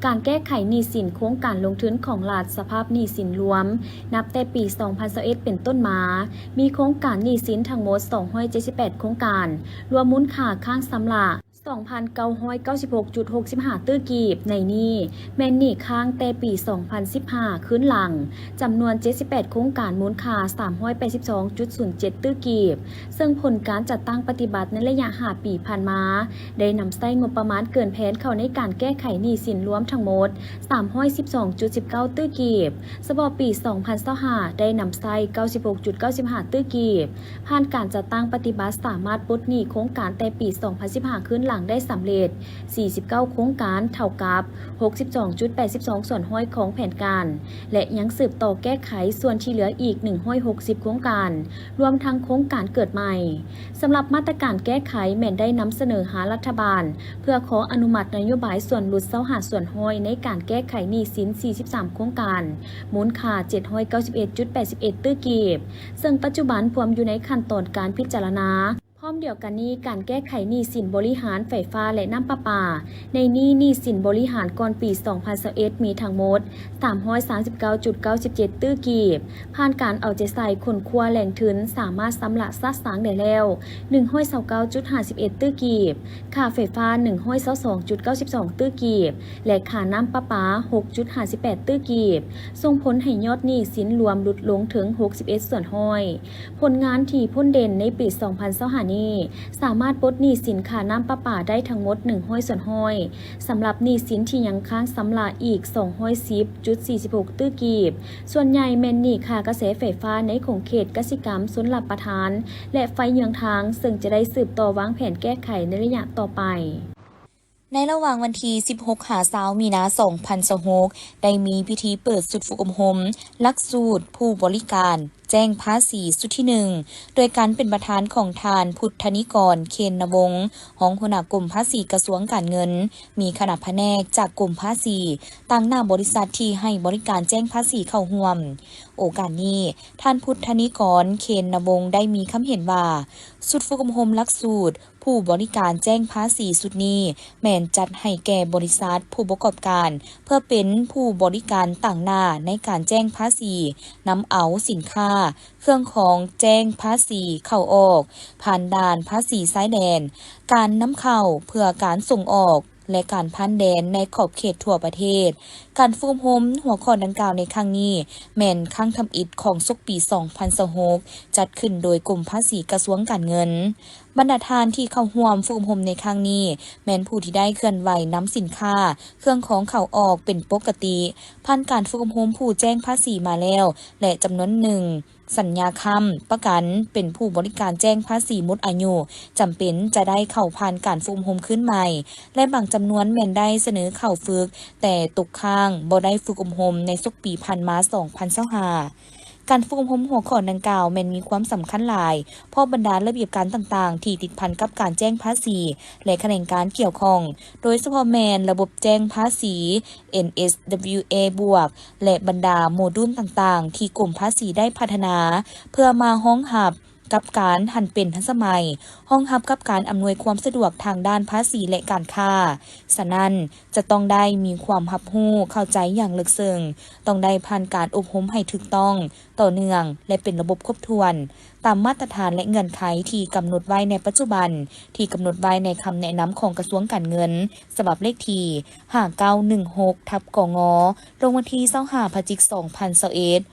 ການແກ້ໄຂໜີ້ສິນໂຄງການລົງທຶນຂອງລັດ ສະພາບໜີ້ສິນລວມ ນັບແຕ່ປີສອງພັນຊາວເອັດເປັນຕົ້ນມາ ມີໂຄງການໜີ້ສິນທັງໝົດສອງຮ້ອຍເຈັດສິບແປດໂຄງການ, ລວມມູນຄ່າຄ້າງຊຳລະ ສອງພັນເກົ້າຮ້ອຍເກົ້າສິບຫົກຈຸດຫົກສິບຫ້າຕື້ກີບ, ໃນນີ້ແມ່ນໜີ້ຄ້າງແຕ່ປີສອງພັນສິບຫ້າຄືນຫຼັງ ຈຳນວນເຈັດສິບແປດໂຄງການ ມູນຄ່າສາມຮ້ອຍແປດສິບສອງຈຸດສູນເຈັດຕື້ກີບ, ເຊິ່ງຜົນການຈັດຕັ້ງປະຕິບັດໃນໄລຍະຫ້າປີຜ່ານມາ ໄດ້ນຳໃຊ້ງົບປະມານເກີນແຜນເຂົ້າໃນການແກ້ໄຂໜີ້ສິນລວມທັງໝົດສາມຮ້ອຍສິບສອງຈຸດສິບເກົ້າຕື້ກີບ. ສະເພາະປີສອງພັນຊາວຫ້າ ໄດ້ນຳໃຊ້ເກົ້າສິບຫົກຈຸດເກົ້າສິບຫ້າຕື້ກີບ. ຜ່ານການຈັດຕັ້ງປະຕິບັດ ສາມາດປົດໜີ້ໂຄງການແຕ່ປີສອງພັນສິບຫ້າຄືນຫຼັງໄດ້ສຳເລັດສີ່ສິບເກົ້າໂຄງການ, ເທົ່າກັບຫົກສິບສອງຈຸດແປດສິບສອງສ່ວນຮ້ອຍຂອງແຜນການ ແລະ ຍັງສືບຕໍ່ແກ້ໄຂສ່ວນທີ່ເຫຼືອອີກໜຶ່ງຮ້ອຍຫົກສິບໂຄງການ, ລວມທັງໂຄງການເກີດໃໝ່. ສຳລັບມາດຕະການແກ້ໄຂ ແມ່ນໄດ້ນຳສະເໜີຫາລັດຖະບານ ເພື່ອຂໍອະນຸມັດນະໂຍບາຍສ່ວນຫຼຸດຊາວຫ້າສ່ວນຮ້ອຍໃນການແກ້ໄຂໜີ້ສິນສີ່ສິບສາມໂຄງການ, ມູນຄ່າເຈັດຮ້ອຍເກົ້າສິບເອັດຈຸດແປດສິບເອັດຕື້ກີບ. ເຊິ່ງປັດຈຸບັນພວມຢູ່ໃນຂັ້ນຕອນການພິຈາລະນາ. ພ້ອມດຽວກັນນີ້, ການແກ້ໄຂໜີ້ສິນບໍລິຫານໄຟຟ້າ ແລະ ນ້ຳປະປາ. ໃນນີ້, ໜີ້ສິນບໍລິຫານກ່ອນປີສອງພັນຊາວເອັດ ມີທັງໝົດສາມຮ້ອຍສາມສິບເກົ້າຈຸດເກົ້າສິບເຈັດຕື້ກີບ. ຜ່ານການເອົາໃຈໃສ່ຄົ້ນຄວ້າແຫຼ່ງທຶນ, ສາມາດຊຳລະສະສາງໄດ້ແລ້ວໜຶ່ງຮ້ອຍຊາວເກົ້າຈຸດຫ້າສິບເອັດຕື້ກີບ, ຄ່າໄຟຟ້າໜຶ່ງຮ້ອຍຊາວສອງຈຸດເກົ້າສິບສອງຕື້ກີບ ແລະ ຄ່ານ້ຳປະປາຫົກຈຸດຫ້າສິບແປດຕື້ກີບ, ສົ່ງຜົນໃຫ້ຍອດໜີ້ສິນລວມຫຼຸດລົງເຖິງຫົກສິບເອັດສ່ວນຮ້ອຍ. ຜົນງານທີ່ພົ້ນເດັ່ນໃນປີສອງພັນຊາວຫ້ານີ້ ສາມາດປົດໜີ້ສິນຄ່ານ້ຳປະປາໄດ້ທັງໝົດໜຶ່ງຮ້ອຍສ່ວນຮ້ອຍ, ສຳລັບໜີ້ສິນທີ່ຍັງຄ້າງຊຳລະອີກສອງຮ້ອຍສິບຈຸດສີ່ສິບຫົກຕື້ກີບ, ສ່ວນໃຫຍ່ແມ່ນໜີ້ຄ່າກະແສໄຟຟ້າໃນຂົງເຂດກະສິກຳຊົນລະປະທານ ແລະ ໄຟເຍືອງທາງ, ເຊິ່ງຈະໄດ້ສືບຕໍ່ວາງແຜນແກ້ໄຂໃນໄລຍະຕໍ່ໄປ. ໃນລະຫວ່າງວັນທີສິບຫົກຫາຊາວ ມີນາ ສອງພັນຊາວຫົກ ໄດ້ມີພິທີເປີດຊຸດຝຶກອົບຮົມຫຼັກສູດຜູ້ບໍລິການແຈ້ງພາສີຊຸດທີໜຶ່ງ ໂດຍການເປັນປະທານຂອງທ່ານ ພຸດທະນິກອນ ເຄນນະວົງ ຮອງຫົວໜ້າກົມພາສີກະຊວງການເງິນ, ມີຄະນະພະແນກຈາກກົມພາສີ, ຕາງໜ້າບໍລິສັດທີ່ໃຫ້ບໍລິການແຈ້ງພາສີເຂົ້າຮ່ວມ. ໂອກາດນີ້, ທ່ານ ພຸດທະນິກອນ ເຄນນະວົງ ໄດ້ມີຄຳເຫັນວ່າ, ຊຸດຝຶກອົບຮົມຫຼັກສູດ ຜູ້ບໍລິການແຈ້ງພາສີຊຸດນີ້ ແມ່ນຈັດໃຫ້ແກ່ບໍລິສັດຜູ້ປະກອບການ ເພື່ອເປັນຜູ້ບໍລິການຕາງໜ້າໃນການແຈ້ງພາສີ, ນຳເອົາສິນຄ້າ, ເຄື່ອງຂອງແຈ້ງພາສີເຂົ້າອອກ ຜ່ານດ່ານພາສີຊາຍແດນ, ການນຳເຂົ້າເພື່ອການສົ່ງອອກ ແລະ ການຜ່ານແດນໃນຂອບເຂດທົ່ວປະເທດ. ການຝຶກອົບຮົມຫົວຂໍ້ດັ່ງກ່າວໃນຄັ້ງນີ້ ແມ່ນຄັ້ງທຳອິດຂອງສົກປີສອງພັນຊາວຫົກ ຈັດຂຶ້ນໂດຍກົມພາສີກະຊວງການເງິນ. ບັນດາທ່ານທີ່ເຂົ້າຮ່ວມຝຶກອົບຮົມໃນຄັ້ງນີ້ ແມ່ນຜູ້ທີ່ໄດ້ເຄື່ອນໄຫວນຳສິນຄ້າ, ເຄື່ອງຂອງເຂົ້າອອກເປັນປົກກະຕິ, ຜ່ານການຝຶກອົບຮົມຜູ້ແຈ້ງພາສີມາແລ້ວ ແລະ ຈຳນວນໜຶ່ງ ສັນຍາຄ້ຳປະກັນເປັນຜູ້ບໍລິການແຈ້ງພາສີໝົດອາຍຸ, ຈຳເປັນຈະໄດ້ເຂົ້າຜ່ານການຝຶກອົບຮົມຄືນໃໝ່ ແລະ ບາງຈຳນວນແມ່ນໄດ້ສະເໜີເຂົ້າຝຶກ ແຕ່ຕົກຄ້າງບໍ່ໄດ້ຝຶກອົບຮົມໃນສົກປີຜ່ານມາ ສອງພັນຊາວຫ້າ. ການຝຶກອົບຮົມຫົວຂໍ້ດັ່ງກ່າວແມ່ນມີຄວາມສຳຄັນຫຼາຍ ເພາະບັນດາລະບຽບການຕ່າງໆທີ່ຕິດພັນກັບການແຈ້ງພາສີ ແລະ ຂະແໜງການກ່ຽວຂ້ອງ, ໂດຍສະເພາະແມ່ນລະບົບແຈ້ງພາສີ ເອັນເອສດັບເບິນຢູເອ ບວກ ແລະ ບັນດາໂມດູນຕ່າງໆທີ່ກົມພາສີໄດ້ພັດທະນາ ເພື່ອມາຮອງຮັບກັບການຫັນເປັນທັນສະໄໝ, ຮອງຮັບກັບການອຳນວຍຄວາມສະດວກທາງດ້ານພາສີ ແລະ ການຄ້າ. ສະນັ້ນ, ຈະຕ້ອງໄດ້ມີຄວາມຮັບຮູ້ເຂົ້າໃຈຢ່າງເລິກເຊິ່ງ, ຕ້ອງໄດ້ຜ່ານການອົບຮົມໃຫ້ຖືກຕ້ອງ, ຕໍ່ເນື່ອງ ແລະ ເປັນລະບົບຄົບຖ້ວນ, ຕາມມາດຕະຖານ ແລະ ເງື່ອນໄຂທີ່ກຳນົດໄວ້ໃນປັດຈຸບັນ, ທີ່ກຳນົດໄວ້ໃນຄຳແນະນຳຂອງກະຊວງການເງິນ ສະບັບເລກທີຫ້າເກົ້າໜຶ່ງຫົກ ທັບ ກງ, ລົງວັນທີຊາວຫ້າ ພະຈິກ ສອງພັນຊາວເອັດ.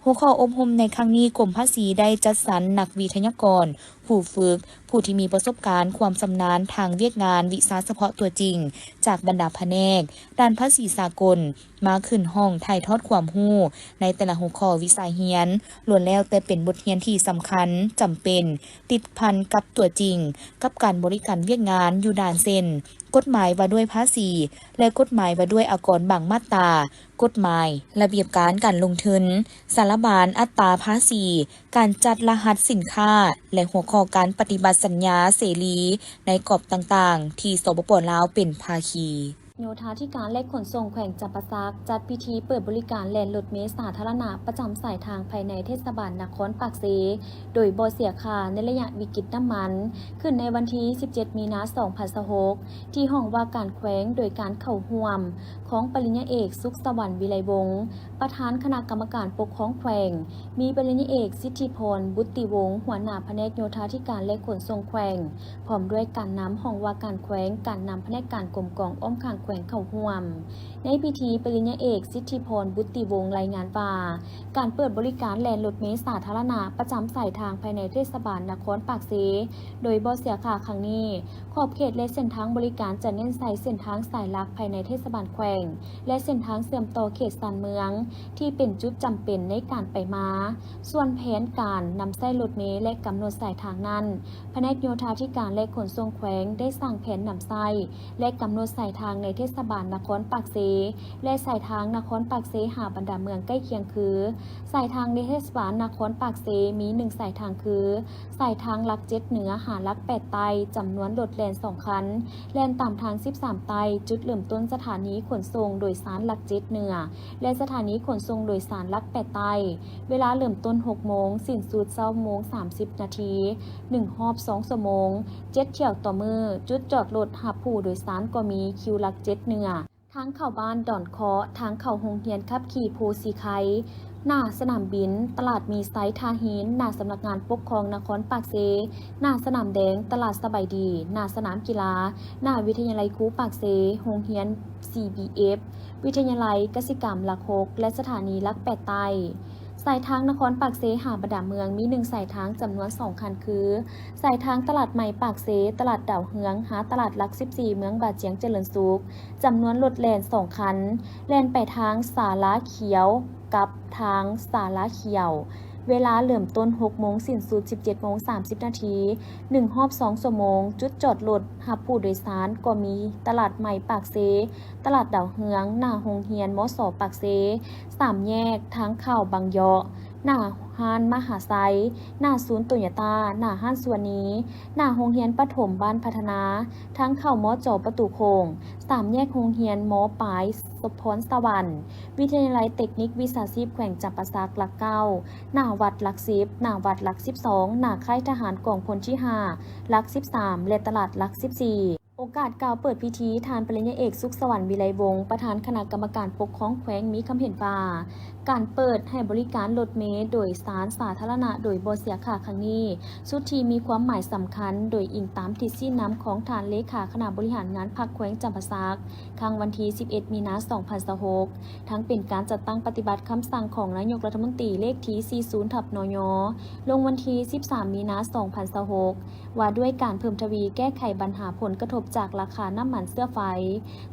ຫົວຂໍ້ອົບຮົມໃນຄັ້ງນີ້, ກົມພາສີໄດ້ຈັດສັນນັກວິທະຍາກອນ, ຜູ້ຝຶກ, ຜູ້ທີ່ມີປະສົບການ, ຄວາມຊຳນານທາງວຽກງານ, ວິຊາສະເພາະຕົວຈິງ ຈາກບັນດາພະແນກ, ດ້ານພາສີສາກົນ, ມາຂຶ້ນຫ້ອງຖ່າຍທອດຄວາມຮູ້ໃນແຕ່ລະຫົວຂໍ້ວິຊາຮຽນ, ລ້ວນແລ້ວແຕ່ເປັນບົດຮຽນທີ່ສຳຄັນ, ຈຳເປັນ, ຕິດພັນກັບຕົວຈິງ, ກັບການບໍລິການວຽກງານຢູ່ດ່ານເຊັ່ນ ກົດໝາຍວ່າດ້ວຍພາສີ ແລະ ກົດໝາຍວ່າດ້ວຍອາກອນບາງມາດຕາ, ກົດໝາຍລະບຽບການການລົງທຶນ, ສາລະບານອັດຕາພາສີ, ການຈັດລະຫັດສິນຄ້າ ແລະ ຫົວຂໍ້ການປະຕິບັດສັນຍາເສລີໃນກອບຕ່າງໆ ທີ່ ສປປ ລາວ ເປັນພາຄີ. ໂຍທາທິການ ແລະ ຂົນສົ່ງແຂວງຈຳປາສັກ ຈັດພິທີເປີດບໍລິການແລ່ນລົດເມສາທາລະນະປະຈຳສາຍທາງພາຍໃນເທດສະບານນະຄອນປາກເຊ ໂດຍບໍ່ເສຍຄ່າໃນໄລຍະວິກິດນ້ຳມັນ ຂຶ້ນໃນວັນທີສິບເຈັດ ມີນາ ສອງພັນຊາວຫົກ ທີ່ຫ້ອງວ່າການແຂວງ ໂດຍການເຂົ້າຮ່ວມຂອງປະລິນຍາເອກ ສຸກສະຫວັນ ວິໄລວົງ ປະທານຄະນະກຳມະການປົກຄອງແຂວງ, ມີປະລິນຍາເອກ ສິດທິພອນ ບຸດຕິວົງ ຫົວໜ້າພະແນກໂຍທາທິການ ແລະ ຂົນສົ່ງແຂວງ, ພ້ອມດ້ວຍການນຳຫ້ອງວ່າການແຂວງ, ການນຳພະແນກການກົມກອງອ້ອມຂ້າງແຂວງເຂົ້າຮ່ວມ. ໃນພິທີ, ປະລິນຍາເອກ ສິດທິພອນ ບຸດຕິວົງ ລາຍງານວ່າ ການເປີດບໍລິການແລ່ນລົດເມສາທາລະນະປະຈຳສາຍທາງພາຍໃນເທດສະບານນະຄອນປາກເຊ ໂດຍບໍ່ເສຍຄ່າຄັ້ງນີ້, ຂອບເຂດ ແລະ ເສັ້ນທາງບໍລິການຈະເນັ້ນໃສ່ເສັ້ນທາງສາຍຫຼັກພາຍໃນເທດສະບານແຂວງ ແລະ ເສັ້ນທາງເຊື່ອມຕໍ່ເຂດຊານເມືອງ ທີ່ເປັນຈຸດຈຳເປັນໃນການໄປມາ. ສ່ວນແຜນການນຳໃຊ້ລົດເມ ແລະ ກຳນົດສາຍທາງນັ້ນ, ພະແນກໂຍທາທິການ ແລະ ຂົນສົ່ງແຂວງ ໄດ້ສ້າງແຜນນຳໃຊ້ ແລະ ກຳນົດສາຍທາງໃນເທດສະບານນະຄອນປາກເຊ ແລະ ສາຍທາງນະຄອນປາກເຊຫາບັນດາເມືອງໃກ້ຄຽງຄື, ສາຍທາງໃນເທດສະບານນະຄອນປາກເຊມີໜຶ່ງສາຍທາງຄື ສາຍທາງຫຼັກເຈັດເໜືອຫາຫຼັກແປດໃຕ້ ຈຳນວນລົດແລ່ນສອງຄັນ ແລ່ນຕາມທາງສິບສາມໃຕ້, ຈຸດເລີ່ມຕົ້ນສະຖານີຂົນສົ່ງໂດຍສານຫຼັກເຈັດເໜືອ ແລະ ສະຖານີຂົນສົ່ງໂດຍສານຫຼັກແປດໃຕ້, ເວລາເລີ່ມຕົ້ນຫົກໂມງ, ສິ້ນສຸດຊາວໂມງສາມສິບນາທີ, ໜຶ່ງຮອບສອງຊົ່ວໂມງ, ເຈັດຖ້ຽວຕໍ່ມື້, ຈຸດຈອດລົດຮັບຜູ້ໂດຍສານກໍມີ ຄິວຫຼັກເຈັດເໜືອ ທາງເຂົ້າບ້ານດອນເຄາະ, ທາງເຂົ້າໂຮງຮຽນຂັບຂີ່ໂພສີໄຄ, ໜ້າສະໜາມບິນ, ຕະຫຼາດມີໄຊທ່າຫີນ, ໜ້າສຳນັກງານປົກຄອງນະຄອນປາກເຊ, ໜ້າສະໜາມແດງ, ຕະຫຼາດສະບາຍດີ, ໜ້າສະໜາມກິລາ, ໜ້າວິທະຍາໄລຄູປາກເຊ, ໂຮງຮຽນ ຊີບີເອັຟ, ວິທະຍາໄລກະສິກຳຫຼັກຫົກ ແລະ ສະຖານີຫຼັກແປດໃຕ້. ສາຍທາງນະຄອນປາກເຊຫາບັນດາເມືອງມີໜຶ່ງສາຍທາງຈຳນວນສອງຄັນຄື ສາຍທາງຕະຫຼາດໃໝ່ປາກເຊ, ຕະຫຼາດດາວເຮືອງ ຫາຕະຫຼາດຫຼັກສິບສີ່ ເມືອງບາຈຽງຈະເລີນສຸກ, ຈຳນວນລົດແລ່ນສອງຄັນ, ແລ່ນໄປທາງສາລາຂຽວກັບທາງສາລາຂຽວ, ເວລາເລີ່ມຕົ້ນຫົກໂມງ, ສິ້ນສຸດສິບເຈັດໂມງສາມສິບນາທີ, ໜຶ່ງຮອບສອງຊົ່ວໂມງ, ຈຸດຈອດລົດຮັບຜູ້ໂດຍສານກໍມີຕະຫຼາດໃໝ່ປາກເຊ, ຕະຫຼາດດາວເຮືອງ, ໜ້າໂຮງຮຽນ ມສ ປາກເຊ, ສາມແຍກທາງເຂົ້າບັງເຍາະ, ໜ້າຮ້ານມະຫາໄຊ, ໜ້າສູນໂຕໂຍຕ້າ, ໜ້າຮ້ານສວນນີ, ໜ້າໂຮງຮຽນປະຖົມບ້ານພັດທະນາ, ທາງເຂົ້າ ມຈ ປະຕູໂຂງ, ສາມແຍກໂຮງຮຽນ ມ.ປາຍ ສົບພອນສະຫວັນ, ວິທະຍາໄລເຕັກນິກວິຊາຊີບແຂວງຈຳປາສັກຫຼັກເກົ້າ, ໜ້າວັດຫຼັກສິບ, ໜ້າວັດຫຼັກສິບສອງ, ໜ້າຄ້າຍທະຫານກອງພົນທີຫ້າ ຫຼັກສິບສາມ ແລະ ຕະຫຼາດຫຼັກສິບສີ່. ໂອກາດກ່າວເປີດພິທີ, ທ່ານປະລິນຍາເອກ ສຸກສະຫວັນ ວິໄລວົງ ປະທານຄະນະກຳມະການປົກຄອງແຂວງ ມີຄຳເຫັນວ່າ ການເປີດໃຫ້ບໍລິການລົດເມໂດຍສານສາທາລະນະໂດຍບໍ່ເສຍຄ່າຄັ້ງນີ້ ສຸດທີ່ມີຄວາມໝາຍສຳຄັນ, ໂດຍອີງຕາມທິດຊີ້ນຳຂອງທ່ານເລຂາຄະນະບໍລິຫານງານພັກແຂວງຈຳປາສັກ ຄັ້ງວັນທີສິບເອັດ ມີນາ ສອງພັນຊາວຫົກ ທັງເປັນການຈັດຕັ້ງປະຕິບັດຄຳສັ່ງຂອງນາຍົກລັດຖະມົນຕີເລກທີສີ່ສິບ ທັບ ນຍ ລົງວັນທີສິບສາມ ມີນາ ສອງພັນຊາວຫົກ ວ່າດ້ວຍການເພີ່ມທະວີແກ້ໄຂບັນຫາຜົນກະທົບຈາກລາຄານ້ຳມັນເຊື້ອໄຟ.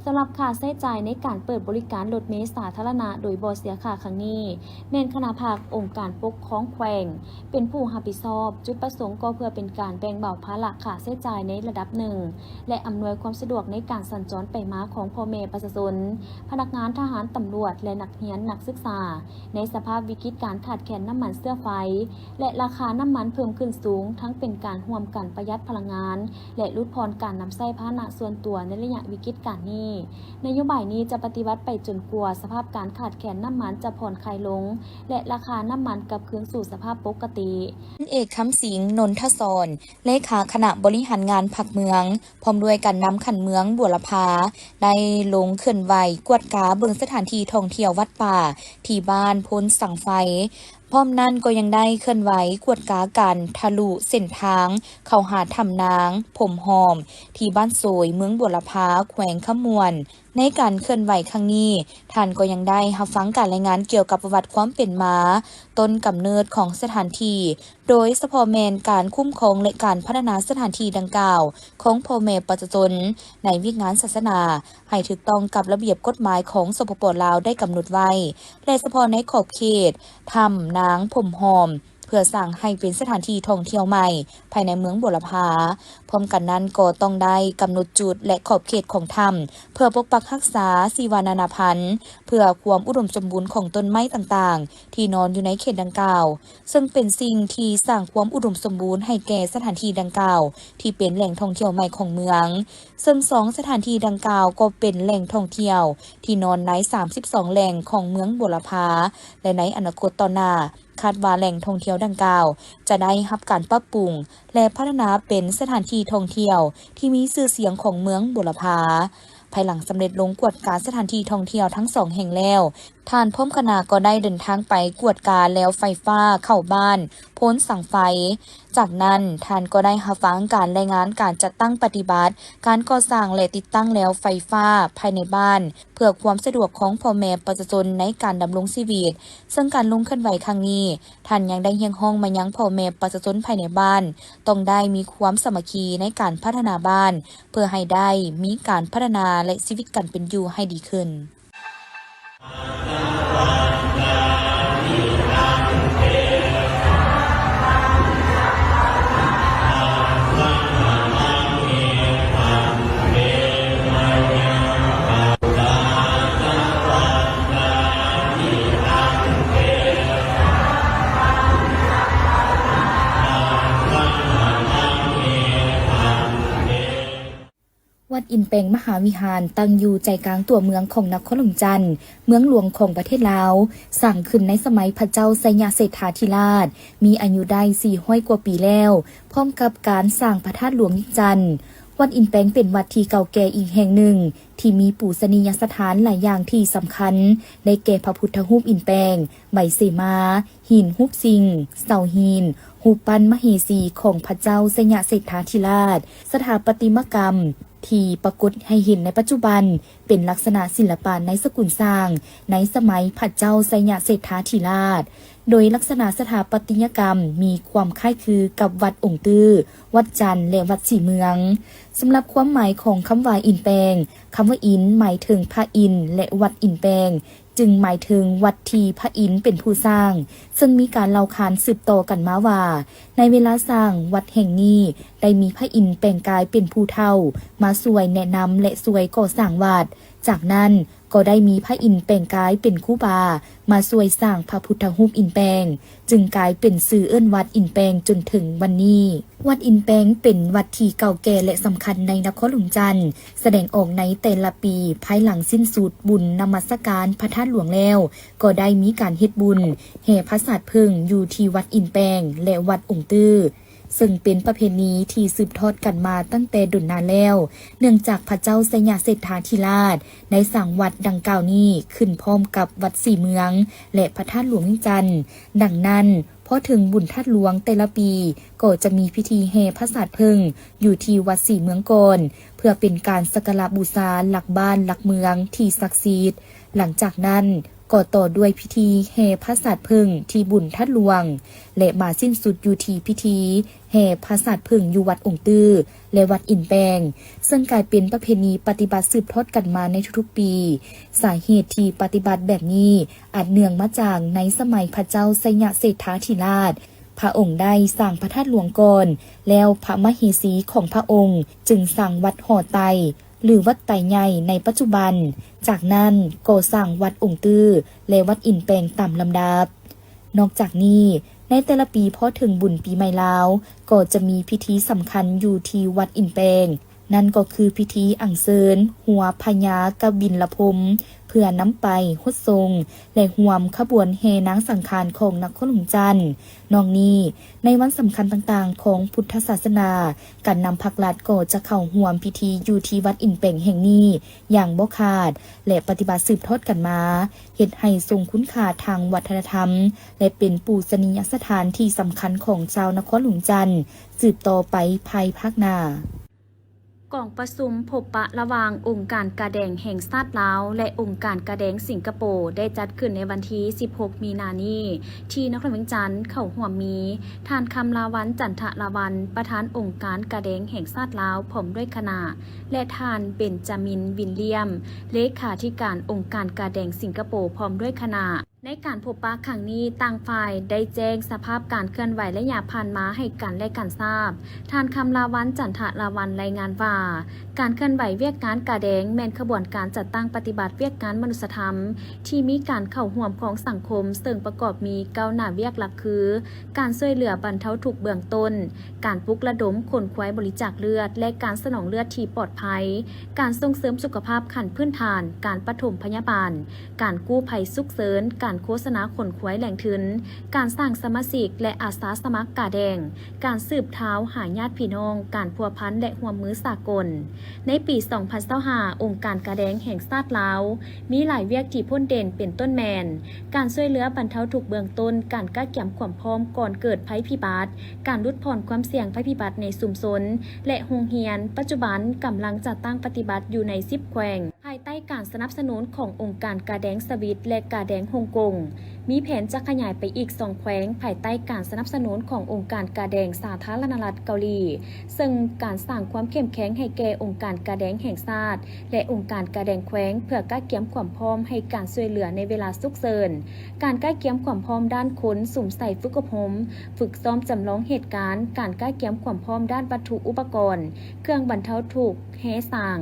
ສຳລັບຄ່າໃຊ້ຈ່າຍໃນການເປີດບໍລິການລົດເມສາທາລະນະໂດຍບໍ່ເສຍຄ່າຄັ້ງນີ້ ແມ່ນຄະນະພັກ ອົງການປົກຄອງແຂວງ ເປັນຜູ້ຮັບຜິດຊອບ. ຈຸດປະສົງກໍເພື່ອເປັນການແບ່ງເບົາພາລະຄ່າໃຊ້ຈ່າຍໃນລະດັບໜຶ່ງ ແລະ ອຳນວຍຄວາມສະດວກໃນການສັນຈອນໄປມາຂອງພໍ່ແມ່ປະຊາຊົນ, ພະນັກງານ, ທະຫານ, ຕຳຫຼວດ ແລະ ນັກຮຽນ, ນັກສຶກສາ ໃນສະພາບວິກິດການຂາດແຄນນ້ຳມັນເຊື້ອໄຟ ແລະ ລາຄານ້ຳມັນເພີ່ມຂຶ້ນສູງ, ທັງເປັນການຮ່ວມກັນປະຢັດພະລັງງານ ແລະ ຫຼຸດຜ່ອນການນຳໃຊ້ພາຫະນະສ່ວນຕົວໃນໄລຍະວິກິດການນີ້. ນະໂຍບາຍນີ້ຈະປະຕິບັດໄປຈົນກວ່າສະພາບການຂາດແຄນນ້ຳມັນຈະຜ່ອນຄາຍລົງ ແລະ ລາຄານ້ຳມັນກັບຄືນສູ່ສະພາບປົກກະຕິ. ເອກ ຄຳສິງ ນົນທະສອນ ເລຂາຄະນະບໍລິຫານງານພັກເມືອງ ພ້ອມດ້ວຍການນຳຂັ້ນເມືອງບົວລະພາ ໄດ້ລົງເຄື່ອນໄຫວກວດກາເບິ່ງສະຖານທີ່ທ່ອງທ່ຽວວັດປ່າ ທີ່ບ້ານໂພນສັງໄຟ. ພ້ອມນັ້ນກໍຍັງໄດ້ເຄື່ອນໄຫວກວດກາການທະລຸເສັ້ນທາງເຂົ້າຫາຖ້ຳນາງຜົມຫອມ ທີ່ບ້ານໂສຍ ເມືອງບົວລະພາ ແຂວງຄຳມ່ວນ. ໃນການເຄື່ອນໄຫວຄັ້ງນີ້, ທ່ານກໍຍັງໄດ້ຮັບຟັງການລາຍງານກ່ຽວກັບປະຫວັດຄວາມເປັນມາ, ຕົ້ນກຳເນີດຂອງສະຖານທີ່, ໂດຍສະເພາະແມ່ນການຄຸ້ມຄອງ ແລະ ການພັດທະນາສະຖານທີ່ດັ່ງກ່າວຂອງພໍ່ແມ່ປະຊາຊົນໃນວຽກງານສາສະໜາ ໃຫ້ຖືກຕ້ອງກັບລະບຽບກົດໝາຍຂອງ ສປປ ລາວ ໄດ້ກຳນົດໄວ້ ແລະ ສະເພາະໃນຂອບເຂດຖ້ຳນາງຜົມຫອມ ເພື່ອສ້າງໃຫ້ເປັນສະຖານທີ່ທ່ອງທ່ຽວໃໝ່ພາຍໃນເມືອງບົວລະພາ. ພ້ອມກັນນັ້ນກໍຕ້ອງໄດ້ກຳນົດຈຸດ ແລະ ຂອບເຂດຂອງຖ້ຳ ເພື່ອປົກປັກຮັກສາຊີວະນານາພັນ ເພື່ອຄວາມອຸດົມສົມບູນຂອງຕົ້ນໄມ້ຕ່າງໆ ທີ່ນອນຢູ່ໃນເຂດດັ່ງກ່າວ, ເຊິ່ງເປັນສິ່ງທີ່ສ້າງຄວາມອຸດົມສົມບູນໃຫ້ແກ່ສະຖານທີ່ດັ່ງກ່າວ ທີ່ເປັນແຫຼ່ງທ່ອງທ່ຽວໃໝ່ຂອງເມືອງ. ເຊິ່ງສອງສະຖານທີ່ດັ່ງກ່າວກໍເປັນແຫຼ່ງທ່ອງທ່ຽວທີ່ນອນໃນສາມສິບສອງແຫຼ່ງຂອງເມືອງບົວລະພາ ແລະ ໃນອະນາຄົດຕໍ່ໜ້າ ຄາດວ່າແຫຼ່ງທ່ອງທ່ຽວດັ່ງກ່າວຈະໄດ້ຮັບການປັບປຸງ ແລະ ພັດທະນາເປັນສະຖານທີ່ທ່ອງທ່ຽວທີ່ມີຊື່ສຽງຂອງເມືອງບົວລະພາ. ພາຍຫຼັງສຳເລັດລົງກວດກາສະຖານທີ່ທ່ອງທ່ຽວທັງສອງແຫ່ງແລ້ວ, ທ່ານພ້ອມຄະນະກໍໄດ້ເດີນທາງໄປກວດກາແລວໄຟຟ້າເຂົ້າບ້ານໂພນສັງໄຟ. ຈາກນັ້ນ, ທ່ານກໍໄດ້ຮັບຟັງການລາຍງານການຈັດຕັ້ງປະຕິບັດການກໍ່ສ້າງ ແລະ ຕິດຕັ້ງແລວໄຟຟ້າພາຍໃນບ້ານ ເພື່ອຄວາມສະດວກຂອງພໍ່ແມ່ປະຊາຊົນໃນການດຳລົງຊີວິດ. ເຊິ່ງການລົງເຄື່ອນໄຫວຄັ້ງນີ້, ທ່ານຍັງໄດ້ຮຽກຮ້ອງມາຍັງພໍ່ແມ່ປະຊາຊົນພາຍໃນບ້ານ ຕ້ອງໄດ້ມີຄວາມສາມັກຄີໃນການພັດທະນາບ້ານ ເພື່ອໃຫ້ໄດ້ມີການພັດທະນາ ແລະ ຊີວິດການເປັນຢູ່ໃຫ້ດີຂຶ້ນ. ວັດອິນແປງມະຫາວິຫານ ຕັ້ງຢູ່ໃຈກາງຕົວເມືອງຂອງນະຄອນຫຼວງຈັນ, ເມືອງຫຼວງຂອງປະເທດລາວ, ສ້າງຂຶ້ນໃນສະໄໝພະເຈົ້າໄຊຍະເສດຖາທິລາດ, ມີອາຍຸໄດ້ສີ່ຮ້ອຍກວ່າປີແລ້ວ, ພ້ອມກັບການສ້າງພະທາດຫຼວງວຽງຈັນ. ວັດອິນແປງເປັນວັດທີ່ເກົ່າແກ່ອີກແຫ່ງໜຶ່ງ ທີ່ມີປູຊະນີຍະສະຖານຫຼາຍຢ່າງທີ່ສຳຄັນ, ໄດ້ແກ່ພະພຸດທະຮູບອິນແປງ, ໃບເສມາ, ຫີນຮູບສິງ, ເສົາຫີນ, ຮູບປັ້ນມະເຫສີຂອງພະເຈົ້າໄຊຍະເສດຖາທິລາດ, ສະຖາປັດຕິມະກຳທີ່ປາກົດໃຫ້ເຫັນໃນປັດຈຸບັນ ເປັນລັກສະນະສິລະປະໃນສະກຸນສ້າງໃນສະໄໝພະເຈົ້າໄຊຍະເສດຖາທິລາດ, ໂດຍລັກສະນະສະຖາປັດຕິຍະກຳມີຄວາມຄ້າຍຄືກັບວັດອົງຕື້, ວັດຈັນ ແລະ ວັດສີເມືອງ. ສຳລັບຄວາມໝາຍຂອງຄຳວ່າອິນແປງ, ຄຳວ່າອິນໝາຍເຖິງພະອິນ ແລະ ວັດອິນແປງ ຈຶ່ງໝາຍເຖິງວັດທີ່ພະອິນເປັນຜູ້ສ້າງ, ເຊິ່ງມີການເລົ່າຂານສືບຕໍ່ກັນມາວ່າ ໃນເວລາສ້າງວັດແຫ່ງນີ້ ໄດ້ມີພະອິນແປງກາຍເປັນຜູ້ເຖົ້າມາຊ່ວຍແນະນຳ ແລະ ຊ່ວຍກໍ່ສ້າງວັດ. ຈາກນັ້ນກໍໄດ້ມີພະອິນແປງກາຍເປັນຄູບາ ມາຊ່ວຍສ້າງພະພຸດທະຮູບອິນແປງ, ຈຶ່ງກາຍເປັນຊື່ເອີ້ນວັດອິນແປງຈົນເຖິງວັນນີ້. ວັດອິນແປງເປັນວັດທີ່ເກົ່າແກ່ ແລະ ສຳຄັນໃນນະຄອນຫຼວງຈັນ, ສະແດງອອກໃນແຕ່ລະປີ ພາຍຫຼັງສິ້ນສຸດບຸນນະມັດສະການພະທາດຫຼວງແລ້ວ, ກໍໄດ້ມີການເຮັດບຸນແຫ່ພະສາດເຜິ້ງຢູ່ທີ່ວັດອິນແປງ ແລະ ວັດອົງຕື້. ເຊິ່ງເປັນປະເພນີທີ່ສືບທອດກັນມາຕັ້ງແຕ່ດົນນານແລ້ວ, ເນື່ອງຈາກພະເຈົ້າໄຊຍະເສດຖາທິລາດ ໄດ້ສ້າງວັດດັ່ງກ່າວນີ້ຂຶ້ນພ້ອມກັບວັດສີເມືອງ ແລະ ພະທາດຫຼວງວຽງຈັນ. ດັ່ງນັ້ນ, ພໍເຖິງບຸນທາດຫຼວງແຕ່ລະປີ ກໍຈະມີພິທີແຫ່ພະສາດເຜິ້ງຢູ່ທີ່ວັດສີເມືອງກ່ອນ, ເພື່ອເປັນການສັກກາລະບູຊາຫຼັກບ້ານຫຼັກເມືອງທີ່ສັກສິດ. ຫຼັງຈາກນັ້ນ, ກໍຕໍ່ດ້ວຍພິທີແຫ່ພະສາດເຜິ້ງທີ່ບຸນທາດຫຼວງ ແລະ ມາສິ້ນສຸດຢູ່ທີ່ພິທີແຫ່ພະສາດເຜິ້ງຢູ່ວັດອົງຕື້ ແລະ ວັດອິນແປງ, ເຊິ່ງກາຍເປັນປະເພນີປະຕິບັດສືບທອດກັນມາໃນທຸກໆປີ. ສາເຫດທີ່ປະຕິບັດແບບນີ້ ອາດເນື່ອງມາຈາກໃນສະໄໝພະເຈົ້າໄຊຍະເສດຖາທິລາດ, ພະອົງໄດ້ສ້າງພະທາດຫຼວງກ່ອນ, ແລ້ວພະມະເຫສີຂອງພະອົງຈຶ່ງສ້າງວັດຫໍໄຕ ຫຼື ວັດໄຕໃຫຍ່ໃນປັດຈຸບັນ, ຈາກນັ້ນກໍສ້າງວັດອົງຕື້ ແລະ ວັດອິນແປງຕາມລຳດັບ. ນອກຈາກນີ້, ໃນແຕ່ລະປີພໍເຖິງບຸນປີໃໝ່ລາວ, ກໍຈະມີພິທີສຳຄັນຢູ່ທີ່ວັດອິນແປງ, ນັ້ນກໍຄືພິທີອັນເຊີນຫົວພະຍາກະບິນລະພົມ ເພື່ອນຳໄປຫົດຊົງ ແລະ ຮ່ວມຂະບວນແຫ່ນາງສັງຂານຂອງນະຄອນຫຼວງຈັນ. ນອກນີ້, ໃນວັນສຳຄັນຕ່າງໆຂອງພຸດທະສາສະໜາ, ການນຳພັກລັດກໍຈະເຂົ້າຮ່ວມພິທີຢູ່ທີ່ວັດອິນແປງແຫ່ງນີ້ຢ່າງບໍ່ຂາດ ແລະ ປະຕິບັດສືບທອດກັນມາ, ເຮັດໃຫ້ຊົງຄຸນຄ່າທາງວັດທະນະທຳ ແລະ ເປັນປູຊະນີຍະສະຖານທີ່ສຳຄັນຂອງຊາວນະຄອນຫຼວງຈັນ ສືບຕໍ່ໄປພາຍພາກໜ້າ. ກອງປະຊຸມພົບປະລະຫວ່າງອົງການກາແດງແຫ່ງຊາດລາວ ແລະ ອົງການກາແດງສິງກະໂປ ໄດ້ຈັດຂຶ້ນໃນວັນທີສິບຫົກ ມີນານີ້ ທີ່ນະຄອນຫຼວງວຽງຈັນ. ເຂົ້າຮ່ວມມີ ທ່ານ ຄຳລາວັນ ຈັນທະລາວັນ ປະທານອົງການກາແດງແຫ່ງຊາດລາວ ພ້ອມດ້ວຍຄະນະ ແລະ ທ່ານ ເບັນຈາມິນ ວິນລຽມ ເລຂາທິການອົງການກາແດງສິງກະໂປ ພ້ອມດ້ວຍຄະນະ. ໃນການພົບປະຄັ້ງນີ້, ຕ່າງຝ່າຍໄດ້ແຈ້ງສະພາບການເຄື່ອນໄຫວໄລຍະຜ່ານມາໃຫ້ກັນ ແລະ ກັນຊາບ. ທ່ານ ຄຳລາວັນ ຈັນທະລາວັນ ລາຍງານວ່າ, ການເຄື່ອນໄຫວວຽກງານກາແດງ ແມ່ນຂະບວນການຈັດຕັ້ງປະຕິບັດວຽກງານມະນຸດສະທຳ ທີ່ມີການເຂົ້າຮ່ວມຂອງສັງຄົມ, ເຊິ່ງປະກອບມີເກົ້າໜ້າວຽກຫຼັກຄື ການຊ່ວຍເຫຼືອບັນເທົາທຸກເບື້ອງຕົ້ນ, ການປຸກລະດົມຂົນຄວາຍບໍລິຈາກເລືອດ ແລະ ການສະໜອງເລືອດທີ່ປອດໄພ, ການສົ່ງເສີມສຸຂະພາບຂັ້ນພື້ນຖານ, ການປະຖົມພະຍາບານ, ການກູ້ໄພສຸກເສີນ, ການໂຄສະນາຂົນຄວາຍແຫຼ່ງທຶນ, ການສ້າງສະມາຊິກ ແລະ ອາສາສະໝັກກາແດງ, ການສືບທາວຫາຍາດພີ່ນ້ອງ, ການພົວພັນ ແລະ ຮ່ວມມືສາກົນ. ໃນປີສອງພັນຊາວຫ້າ ອົງການກາແດງແຫ່ງຊາດລາວ ມີຫຼາຍວຽກທີ່ພົ້ນເດັ່ນ ເປັນຕົ້ນແມ່ນ ການຊ່ວຍເຫຼືອບັນເທົາທຸກເບື້ອງຕົ້ນ, ການກະກຽມຄວາມພ້ອມກ່ອນເກີດໄພພິບັດ, ການຫຼຸດຜ່ອນຄວາມສ່ຽງໄພພິບັດໃນຊຸມຊົນ ແລະ ໂຮງຮຽນ. ປັດຈຸບັນກຳລັງຈັດຕັ້ງປະຕິບັດຢູ່ໃນສິບແຂວງ ພາຍໃຕ້ການສະໜັບສະໜູນຂອງອົງການກາແດງສະວິດ ແລະ ກາແດງຮົງກົງ. ມີແຜນຈະຂະຫຍາຍໄປອີກສອງແຂວງ ພາຍໃຕ້ການສະໜັບສະໜູນຂອງອົງການກາແດງສາທາລະນະລັດເກົາຫຼີ, ເຊິ່ງການສ້າງຄວາມເຂັ້ມແຂງໃຫ້ແກ່ອົງການກາແດງແຫ່ງຊາດ ແລະ ອົງການກາແດງແຂວງ ເພື່ອກະກຽມຄວາມພ້ອມໃຫ້ການຊ່ວຍເຫຼືອໃນເວລາສຸກເສີນ, ການກະກຽມຄວາມພ້ອມດ້ານຄົນ, ສຸມໃສ່ຝຶກອົບຮົມ, ຝຶກຊ້ອມຈຳລອງເຫດການ, ການກະກຽມຄວາມພ້ອມດ້ານວັດຖຸອຸປະກອນ, ເຄື່ອງບັນເທົາທຸກ, ແຮສ້າງ,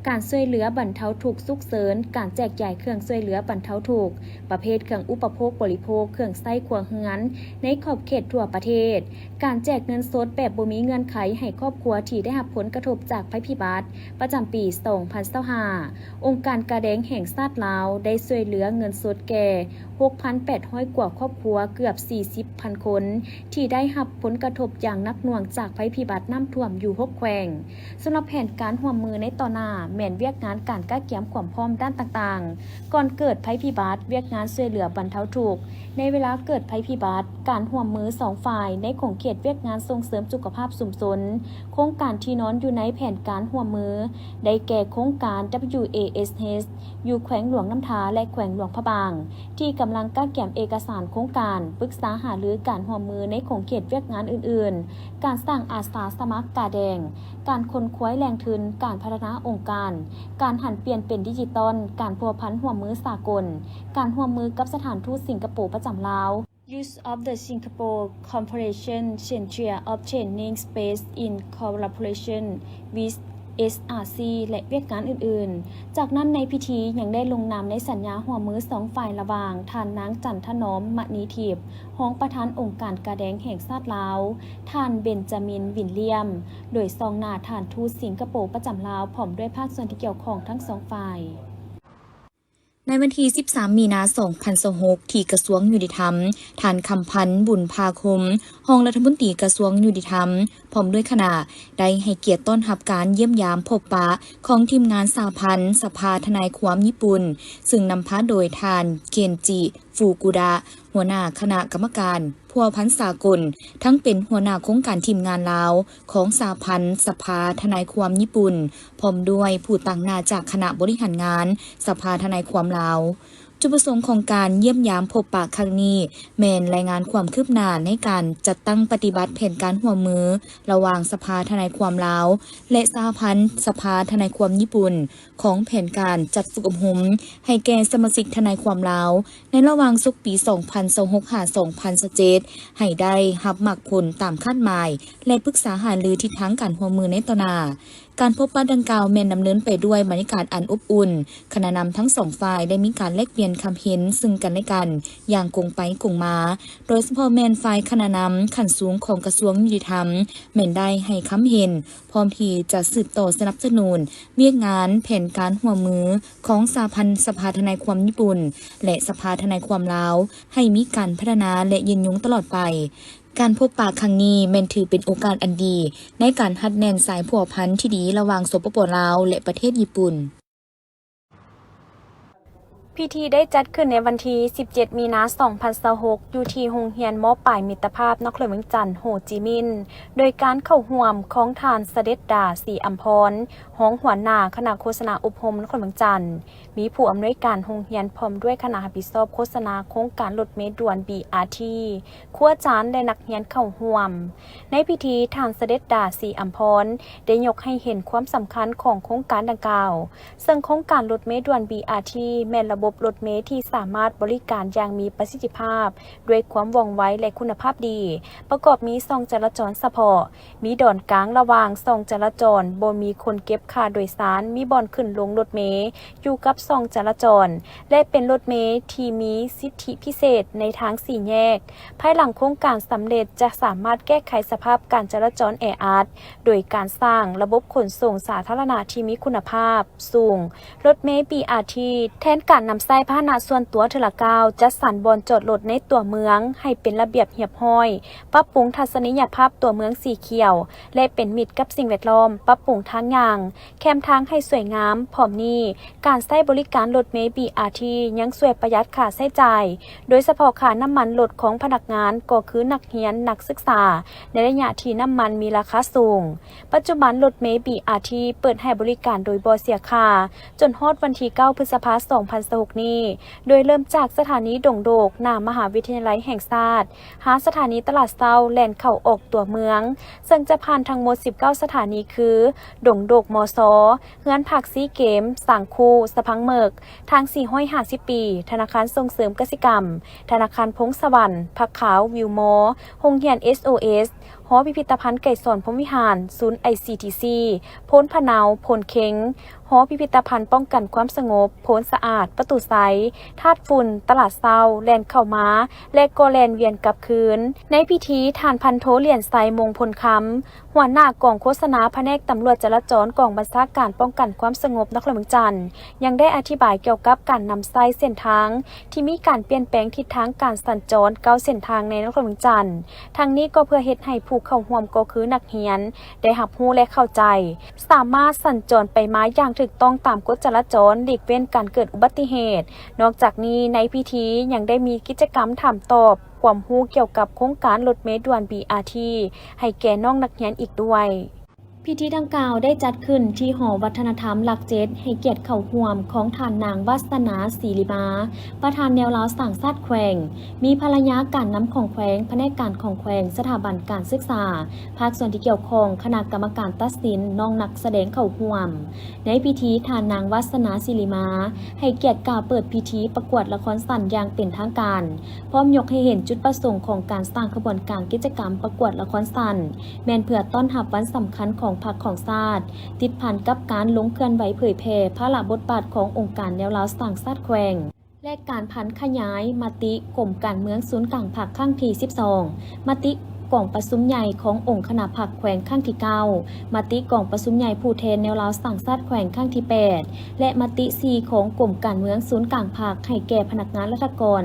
ການຊ່ວຍເຫຼືອບັນເທົາທຸກສຸກເສີນ, ການແຈກຢາຍເຄື່ອງຊ່ວຍເຫຼືອບັນເທົາທຸກ ປະເພດເຄື່ອງອຸປະໂພກບໍລິໂພກ, ເຄື່ອງໃຊ້ຄົວເຮືອນໃນຂອບເຂດທົ່ວປະເທດ, ການແຈກເງິນສົດແບບບໍ່ມີເງື່ອນໄຂໃຫ້ຄອບຄົວທີ່ໄດ້ຮັບຜົນກະທົບຈາກໄພພິບັດ ປະຈຳປີສອງພັນຊາວຫ້າ. ອົງການກາແດງແຫ່ງຊາດລາວໄດ້ຊ່ວຍເຫຼືອເງິນສົດແກ່ຫົກພັນແປດຮ້ອຍກວ່າຄອບຄົວ, ເກືອບສີ່ສິບພັນຄົນ ທີ່ໄດ້ຮັບຜົນກະທົບຢ່າງໜັກໜ່ວງຈາກໄພພິບັດນ້ຳຖ້ວມຢູ່ຫົກແຂວງ. ສຳລັບແຜນການຮ່ວມມືໃນຕໍ່ໜ້າ ແມ່ນວຽກງານການກະກຽມຄວາມພ້ອມດ້ານຕ່າງໆ ກ່ອນເກີດໄພພິບັດ, ວຽກງານຊ່ວຍເຫຼືອບັນເທົາທຸກໃນເວລາເກີດໄພພິບັດ, ການຮ່ວມມືສອງຝ່າຍໃນຂົງເຂດວຽກງານສົ່ງເສີມສຸຂະພາບຊຸມຊົນ. ໂຄງການທີ່ນອນຢູ່ໃນແຜນການຮ່ວມມື ໄດ້ແກ່ໂຄງການ WASH ຢູ່ແຂວງຫຼວງນ້ຳທາ ແລະ ແຂວງຫຼວງພະບາງ ທີ່ກຳລັງກະກຽມເອກະສານໂຄງການ, ປຶກສາຫາລືການຮ່ວມມືໃນຂົງເຂດວຽກງານອື່ນໆ, ການສ້າງອາສາສະໝັກກາແດງ, ການຂົນຄວາຍແຫຼ່ງທຶນ, ການພັດທະນາອົງການ, ການຫັນປ່ຽນເປັນດິຈິຕອນ, ການພົວພັນຮ່ວມມືສາກົນ, ການຮ່ວມມືກັບສະຖານທູດສິງກະໂປປະຈຳລາວ. Use of the Singapore Cooperation Centre of Training Space in collaboration with ເອສອາຊີ ແລະ ວຽກງານອື່ນໆ. ຈາກນັ້ນໃນພິທີຍັງໄດ້ລົງນາມໃນສັນຍາຮ່ວມມືສອງຝ່າຍລະຫວ່າງ ທ່ານນາງ ຈັນທະໜອມ ມະນີທິບ ຮອງປະທານອົງການກາແດງແຫ່ງຊາດລາວ, ທ່ານ ເບັນຈາມິນ ວິນລຽມ ໂດຍສ່ອງໜ້າທ່ານທູດສິງກະໂປປະຈຳລາວ ພ້ອມດ້ວຍພາກສ່ວນທີ່ກ່ຽວຂ້ອງທັງສອງຝ່າຍ. ໃນວັນທີສິບສາມ ມີນາ ສອງພັນຊາວຫົກ ທີ່ກະຊວງຍຸຕິທຳ, ທ່ານ ຄຳພັນ ບຸນພາຄົມ ຮອງລັດຖະມົນຕີກະຊວງຍຸຕິທຳ ພ້ອມດ້ວຍຄະນະ ໄດ້ໃຫ້ກຽດຕ້ອນຮັບການຢ້ຽມຢາມພົບປະຂອງທີມງານສະຫະພັນສະພາທະນາຍຄວາມຍີ່ປຸ່ນ, ຊຶ່ງນຳພາໂດຍທ່ານ ເຄນຈິ ຟູກຸດະ ຫົວໜ້າຄະນະກຳມະການພົວພັນສາກົນ, ທັງເປັນຫົວໜ້າໂຄງການທີມງານລາວຂອງສະຫະພັນສະພາທະນາຍຄວາມຍີ່ປຸ່ນ, ພ້ອມດ້ວຍຜູ້ຕາງໜ້າຈາກຄະນະບໍລິຫານງານສະພາທະນາຍຄວາມລາວ. ຈຸດປະສົງຂອງການຢ້ຽມຢາມພົບປະຄັ້ງນີ້ ແມ່ນລາຍງານຄວາມຄືບໜ້າໃນການຈັດຕັ້ງປະຕິບັດແຜນການຮ່ວມມືລະຫວ່າງສະພາທະນາຍຄວາມລາວ ແລະ ສະຫະພັນສະພາທະນາຍຄວາມຍີ່ປຸ່ນ ຂອງແຜນການຈັດຝຶກອົບຮົມໃຫ້ແກ່ສະມາຊິກທະນາຍຄວາມລາວ ໃນລະຫວ່າງສົກປີສອງພັນຊາວຫົກ ຫາ ສອງພັນຊາວເຈັດ ໃຫ້ໄດ້ຮັບໝາກຜົນຕາມຄາດໝາຍ ແລະ ປຶກສາຫາລືທິດທາງການຮ່ວມມືໃນຕໍ່ໜ້າ. ການພົບປະດັ່ງກ່າວແມ່ນດຳເນີນໄປດ້ວຍບັນຍາກາດອັນອົບອຸ່ນ, ຄະນະນຳທັງສອງຝ່າຍໄດ້ມີການແລກປ່ຽນຄຳເຫັນຊຶ່ງກັນແລະກັນຢ່າງກົງໄປກົງມາ, ໂດຍສະເພາະແມ່ນຝ່າຍຄະນະນຳຂັ້ນສູງຂອງກະຊວງຍຸຕິທຳ ແມ່ນໄດ້ໃຫ້ຄຳເຫັນ ພ້ອມທີ່ຈະສືບຕໍ່ສະໜັບສະໜູນວຽກງານແຜນການຮ່ວມມືຂອງສະຫະພັນສະພາທະນາຍຄວາມຍີ່ປຸ່ນ ແລະ ສະພາທະນາຍຄວາມລາວ ໃຫ້ມີການພັດທະນາ ແລະ ຍືນຍົງຕະຫຼອດໄປ. ການພົບປະຄັ້ງນີ້ແມ່ນຖືເປັນໂອກາດອັນດີໃນການຮັດແໜ້ນສາຍພົວພັນທີ່ດີລະຫວ່າງ ສປປ ລາວ ແລະ ປະເທດຍີ່ປຸ່ນ. ພິທີໄດ້ຈັດຂຶ້ນໃນວັນທີສິບເຈັດ ມີນາ ສອງພັນຊາວຫົກ ຢູ່ທີ່ໂຮງຮຽນ ມ.ປາຍມິດຕະພາບ ນະຄອນຫຼວງວຽງຈັນ ໂຮຈິມິນ ໂດຍການເຂົ້າຮ່ວມຂອງທ່ານ ສະເດັດດາ ສີອຳພອນ ຮອງຫົວໜ້າຄະນະໂຄສະນາອົບຮົມນະຄອນຫຼວງວຽງຈັນ, ມີຜູ້ອຳນວຍການໂຮງຮຽນ ພ້ອມດ້ວຍຄະນະຮັບຜິດຊອບໂຄສະນາໂຄງການລົດເມດ່ວນ ບີອາທີ ຄູອາຈານ ແລະ ນັກຮຽນເຂົ້າຮ່ວມ. ໃນພິທີ, ທ່ານ ສະເດັດດາ ສີອຳພອນ ໄດ້ຍົກໃຫ້ເຫັນຄວາມສຳຄັນຂອງໂຄງການດັ່ງກ່າວ, ເຊິ່ງໂຄງການລົດເມດ່ວນ ບີອາທີ ແມ່ນລະບົບລົດເມທີ່ສາມາດບໍລິການຢ່າງມີປະສິດທິພາບ, ດ້ວຍຄວາມວ່ອງໄວ ແລະ ຄຸນນະພາບດີ, ປະກອບມີຊ່ອງຈະລາຈອນສະເພາະ, ມີດອນກາງລະຫວ່າງຊ່ອງຈະລາຈອນ, ບໍ່ມີຄົນເກັບຄ່າໂດຍສານ, ມີບ່ອນຂຶ້ນລົງລົດເມຢູ່ກັບຊ່ອງຈະລາຈອນ ແລະ ເປັນລົດເມທີ່ມີສິດທິພິເສດໃນທາງສີ່ແຍກ. ພາຍຫຼັງໂຄງການສຳເລັດ ຈະສາມາດແກ້ໄຂສະພາບການຈະລາຈອນແອອັດ ໂດຍການສ້າງລະບົບຂົນສົ່ງສາທາລະນະທີ່ມີຄຸນນະພາບສູງ, ລົດເມ ບີອາທີ ແທນການນຳໃຊ້ພາຫະນະສ່ວນຕົວເທື່ອລະກ້າວ, ຈັດສັນບ່ອນຈອດລົດໃນຕົວເມືອງໃຫ້ເປັນລະບຽບຮຽບຮ້ອຍ, ປັບປຸງທັດສະນີຍະພາບຕົວເມືອງສີຂຽວ ແລະ ເປັນມິດກັບສິ່ງແວດລ້ອມ, ປັບປຸງທາງຍ່າງ, ແຄມທາງໃຫ້ສວຍງາມ. ພ້ອມນີ້, ການໃຊ້ບໍລິການລົດເມ ບີອາທີ ຍັງຊ່ວຍປະຢັດຄ່າໃຊ້ຈ່າຍ, ໂດຍສະເພາະຄ່ານ້ຳມັນລົດຂອງພະນັກງານ, ກໍຄືນັກຮຽນ, ນັກສຶກສາ, ໃນໄລຍະທີ່ນ້ຳມັນມີລາຄາສູງ. ປັດຈຸບັນລົດເມ ບີອາທີ ເປີດໃຫ້ບໍລິການໂດຍບໍ່ເສຍຄ່າ ຈົນຮອດວັນທີເກົ້າ ພຶດສະພາ ສອງພັນຊາວຫົກນີ້, ໂດຍເລີ່ມຈາກສະຖານີດົງໂດກ ໜ້າມະຫາວິທະຍາໄລແຫ່ງຊາດ, ຫາສະຖານີຕະຫຼາດເຊົ້າ ແລ່ນເຂົ້າອອກຕົວເມືອງ, ເຊິ່ງຈະຜ່ານທັງໝົດສິບເກົ້າສະຖານີ ຄື ດົງໂດກ ມຊ, ເຮືອນພັກຊີເກມ, ສາງຄູ, ສະພັງເໝິກ, ທາງສີ່ຮ້ອຍຫ້າສິບປີ, ທະນາຄານສົ່ງເສີມກະສິກຳ, ທະນາຄານພົງສະຫວັນ, ຜັກຂາວ, ວິວມໍ, ໂຮງຮຽນ ເອສໂອເອສ, ຫໍພິພິທະພັນໄກສອນ ພົມວິຫານ, ສູນ ໄອຊີທີຊີ, ໂພນພະເນົາ, ໂພນເຄັງ, ຫໍພິພິທະພັນປ້ອງກັນຄວາມສະຫງົບ, ໂພນສະອາດ, ປະຕູໄຊ, ທາດຝຸ່ນ, ຕະຫຼາດເຊົ້າ, ແລ່ນເຂົ້າມາ ແລະ ກໍແລ່ນວຽນກັບຄືນ. ໃນພິທີ, ທ່ານພັນໂທ ຫຼຽນໄຊ ມົງພົນຄຳ, ຫົວໜ້າກອງໂຄສະນາພະແນກຕຳຫຼວດຈະລາຈອນ ກອງບັນຊາການປ້ອງກັນຄວາມສະຫງົບນະຄອນຫຼວງວຽງຈັນ ຍັງໄດ້ອະທິບາຍກ່ຽວກັບການນຳໃຊ້ເສັ້ນທາງ ທີ່ມີການປ່ຽນແປງທິດທາງການສັນຈອນເກົ້າເສັ້ນທາງໃນນະຄອນຫຼວງວຽງຈັນ. ທັງນີ້ກໍເພື່ອເຮັດໃຫ້ຜູ້ເຂົ້າຮ່ວມກໍຄືນັກຮຽນໄດ້ຮັບຮູ້ ແລະ ເຂົ້າໃຈ, ສາມາດສັນຈອນໄປມາຢ່າງຖືກຕ້ອງຕາມກົດຈະລາຈອນ, ຫຼີກເວັ້ນການເກີດອຸບັດຕິເຫດ. ນອກຈາກນີ້, ໃນພິທີຍັງໄດ້ມີກິດຈະກຳຖາມຕອບຄວາມຮູ້ກ່ຽວກັບໂຄງການລົດເມດ່ວນ ບີອາທີ ໃຫ້ແກ່ນ້ອງນັກຮຽນອີກດ້ວຍ. ພິທີດັ່ງກ່າວໄດ້ຈັດຂຶ້ນທີ່ຫໍວັດທະນະທຳຫຼັກເຈັດ ໃຫ້ກຽດເຂົ້າຮ່ວມຂອງທ່ານນາງ ວາດສະໜາ ສີລິມາ ປະທານແນວລາວສ້າງຊາດແຂວງ, ມີພະລະຍາການນຳຂອງແຂວງ, ພະແນກການຂອງແຂວງ, ສະຖາບັນການສຶກສາ, ພາກສ່ວນທີ່ກ່ຽວຂ້ອງ, ຄະນະກຳມະການຕັດສິນ, ນ້ອງນັກສະແດງເຂົ້າຮ່ວມ. ໃນພິທີ, ທ່ານນາງ ວາດສະໜາ ສີລິມາ ໃຫ້ກຽດກ່າວເປີດພິທີປະກວດລະຄອນສັ້ນຢ່າງເປັນທາງການ, ພ້ອມຍົກໃຫ້ເຫັນຈຸດປະສົງຂອງການສ້າງຂະບວນການກິດຈະກຳປະກວດລະຄອນສັ້ນ ແມ່ນເພື່ອຕ້ອນຮັບວັນສຳຄັນຂອງ ພັກຂອງຊາດ, ຕິດພັນກັບການລົງເຄື່ອນໄຫວເຜີຍແຜ່ພາລະບົດບາດຂອງອົງການແນວລາວສ້າງຊາດແຂວງ ແລະ ການຜັນຂະຫຍາຍມະຕິກົມການເມືອງສູນກາງພັກຄັ້ງທີສິບສອງ, ມະຕິກອງປະຊຸມໃຫຍ່ຂອງອົງຄະນະພັກແຂວງຄັ້ງທີເກົ້າ, ມະຕິກອງປະຊຸມໃຫຍ່ຜູ້ແທນແນວລາວສ້າງຊາດແຂວງຄັ້ງທີແປດ ແລະ ມະຕິສີ່ຂອງກົມການເມືອງສູນກາງພັກ ໃຫ້ແກ່ພະນັກງານລັດຖະກອນ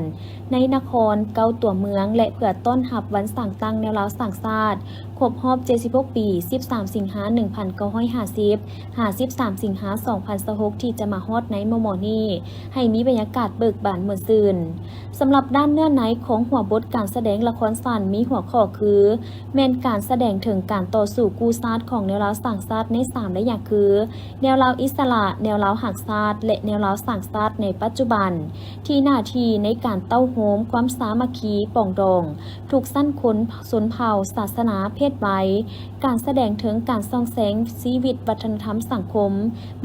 ໃນນະຄອນເກົ້າຕົວເມືອງ ແລະ ເພື່ອຕ້ອນຮັບວັນສ້າງຕັ້ງແນວລາວສ້າງຊາດ ຄົບຮອບເຈັດສິບຫົກປີ ສິບສາມສິງຫາ ໜຶ່ງພັນເກົ້າຮ້ອຍຫ້າສິບ ຫາ ສິບສາມສິງຫາ ສອງພັນຊາວຫົກ ທີ່ຈະມາຮອດໃນມໍ່ໆນີ້ ໃຫ້ມີບັນຍາກາດເບີກບານມ່ວນຊື່ນ. ສຳລັບດ້ານເນື້ອໃນຂອງຫົວບົດການສະແດງລະຄອນສັ້ນມີຫົວຂໍ້ຄື ແມ່ນການສະແດງເຖິງການຕໍ່ສູ້ກູ້ຊາດຂອງແນວລາວສ້າງຊາດໃນສາມໄລຍະຄື ແນວລາວອິດສະຫຼະ, ແນວລາວຮັກຊາດ ແລະ ແນວລາວສ້າງຊາດໃນປັດຈຸບັນ, ທີ່ໜ້າທີ່ໃນການເຕົ້າໂຮມຄວາມສາມັກຄີປອງດອງ ທຸກຊັ້ນຄົນ, ຊົນເຜົ່າ, ສາສະໜາ, ເພດໄວ, ການສະແດງເຖິງການສ່ອງແສງຊີວິດວັດທະນະທຳສັງຄົມ,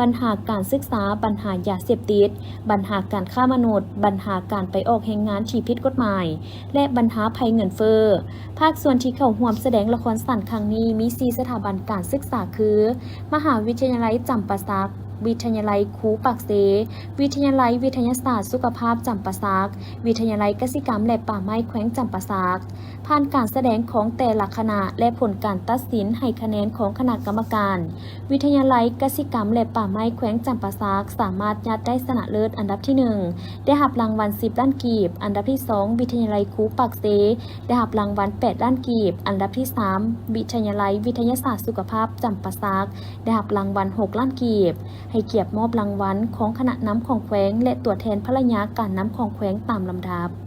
ບັນຫາການສຶກສາ, ບັນຫາຢາເສບຕິດ, ບັນຫາການຄ້າມະນຸດ, ບັນຫາການໄປອອກແຮງງານທີ່ຜິດກົດໝາຍ ແລະ ບັນຫາໄພເງິນເຟີ້. ພາກສ່ວນທີ່ເຂົ້າຮ່ວມສະແດງລະຄອນສັ້ນຄັ້ງນີ້ມີສີ່ສະຖາບັນການສຶກສາຄື ມະຫາວິທະຍາໄລຈຳປາສັກ, ວິທະຍາໄລຄູປາກເຊ, ວິທະຍາໄລວິທະຍາສາດສຸຂະພາບຈຳປາສັກ, ວິທະຍາໄລກະສິກຳ ແລະ ປ່າໄມ້ແຂວງຈຳປາສັກ. ຜ່ານການສະແດງຂອງແຕ່ລະຄະນະ ແລະ ຜົນການຕັດສິນໃຫ້ຄະແນນຂອງຄະນະກຳມະການ, ວິທະຍາໄລກະສິກຳ ແລະ ປ່າໄມ້ແຂວງຈຳປາສັກ ສາມາດຍາດໄດ້ຊະນະເລີດອັນດັບທີໜຶ່ງ ໄດ້ຮັບລາງວັນສິບລ້ານກີບ, ອັນດັບທີສອງ ວິທະຍາໄລຄູປາກເຊ ໄດ້ຮັບລາງວັນແປດລ້ານກີບ, ອັນດັບທີສາມ ວິທະຍາໄລວິທະຍາສາດສຸຂະພາບຈຳປາສັກ ໄດ້ຮັບລາງວັນຫົກລ້ານກີບ. ໃຫ້ກຽດມອບລາງວັນຂອງຄະນະນຳຂອງແຂວງ ແລະ ຕົວແທນພະລະຍາການນຳຂອງແຂວງຕາມລຳດັບ.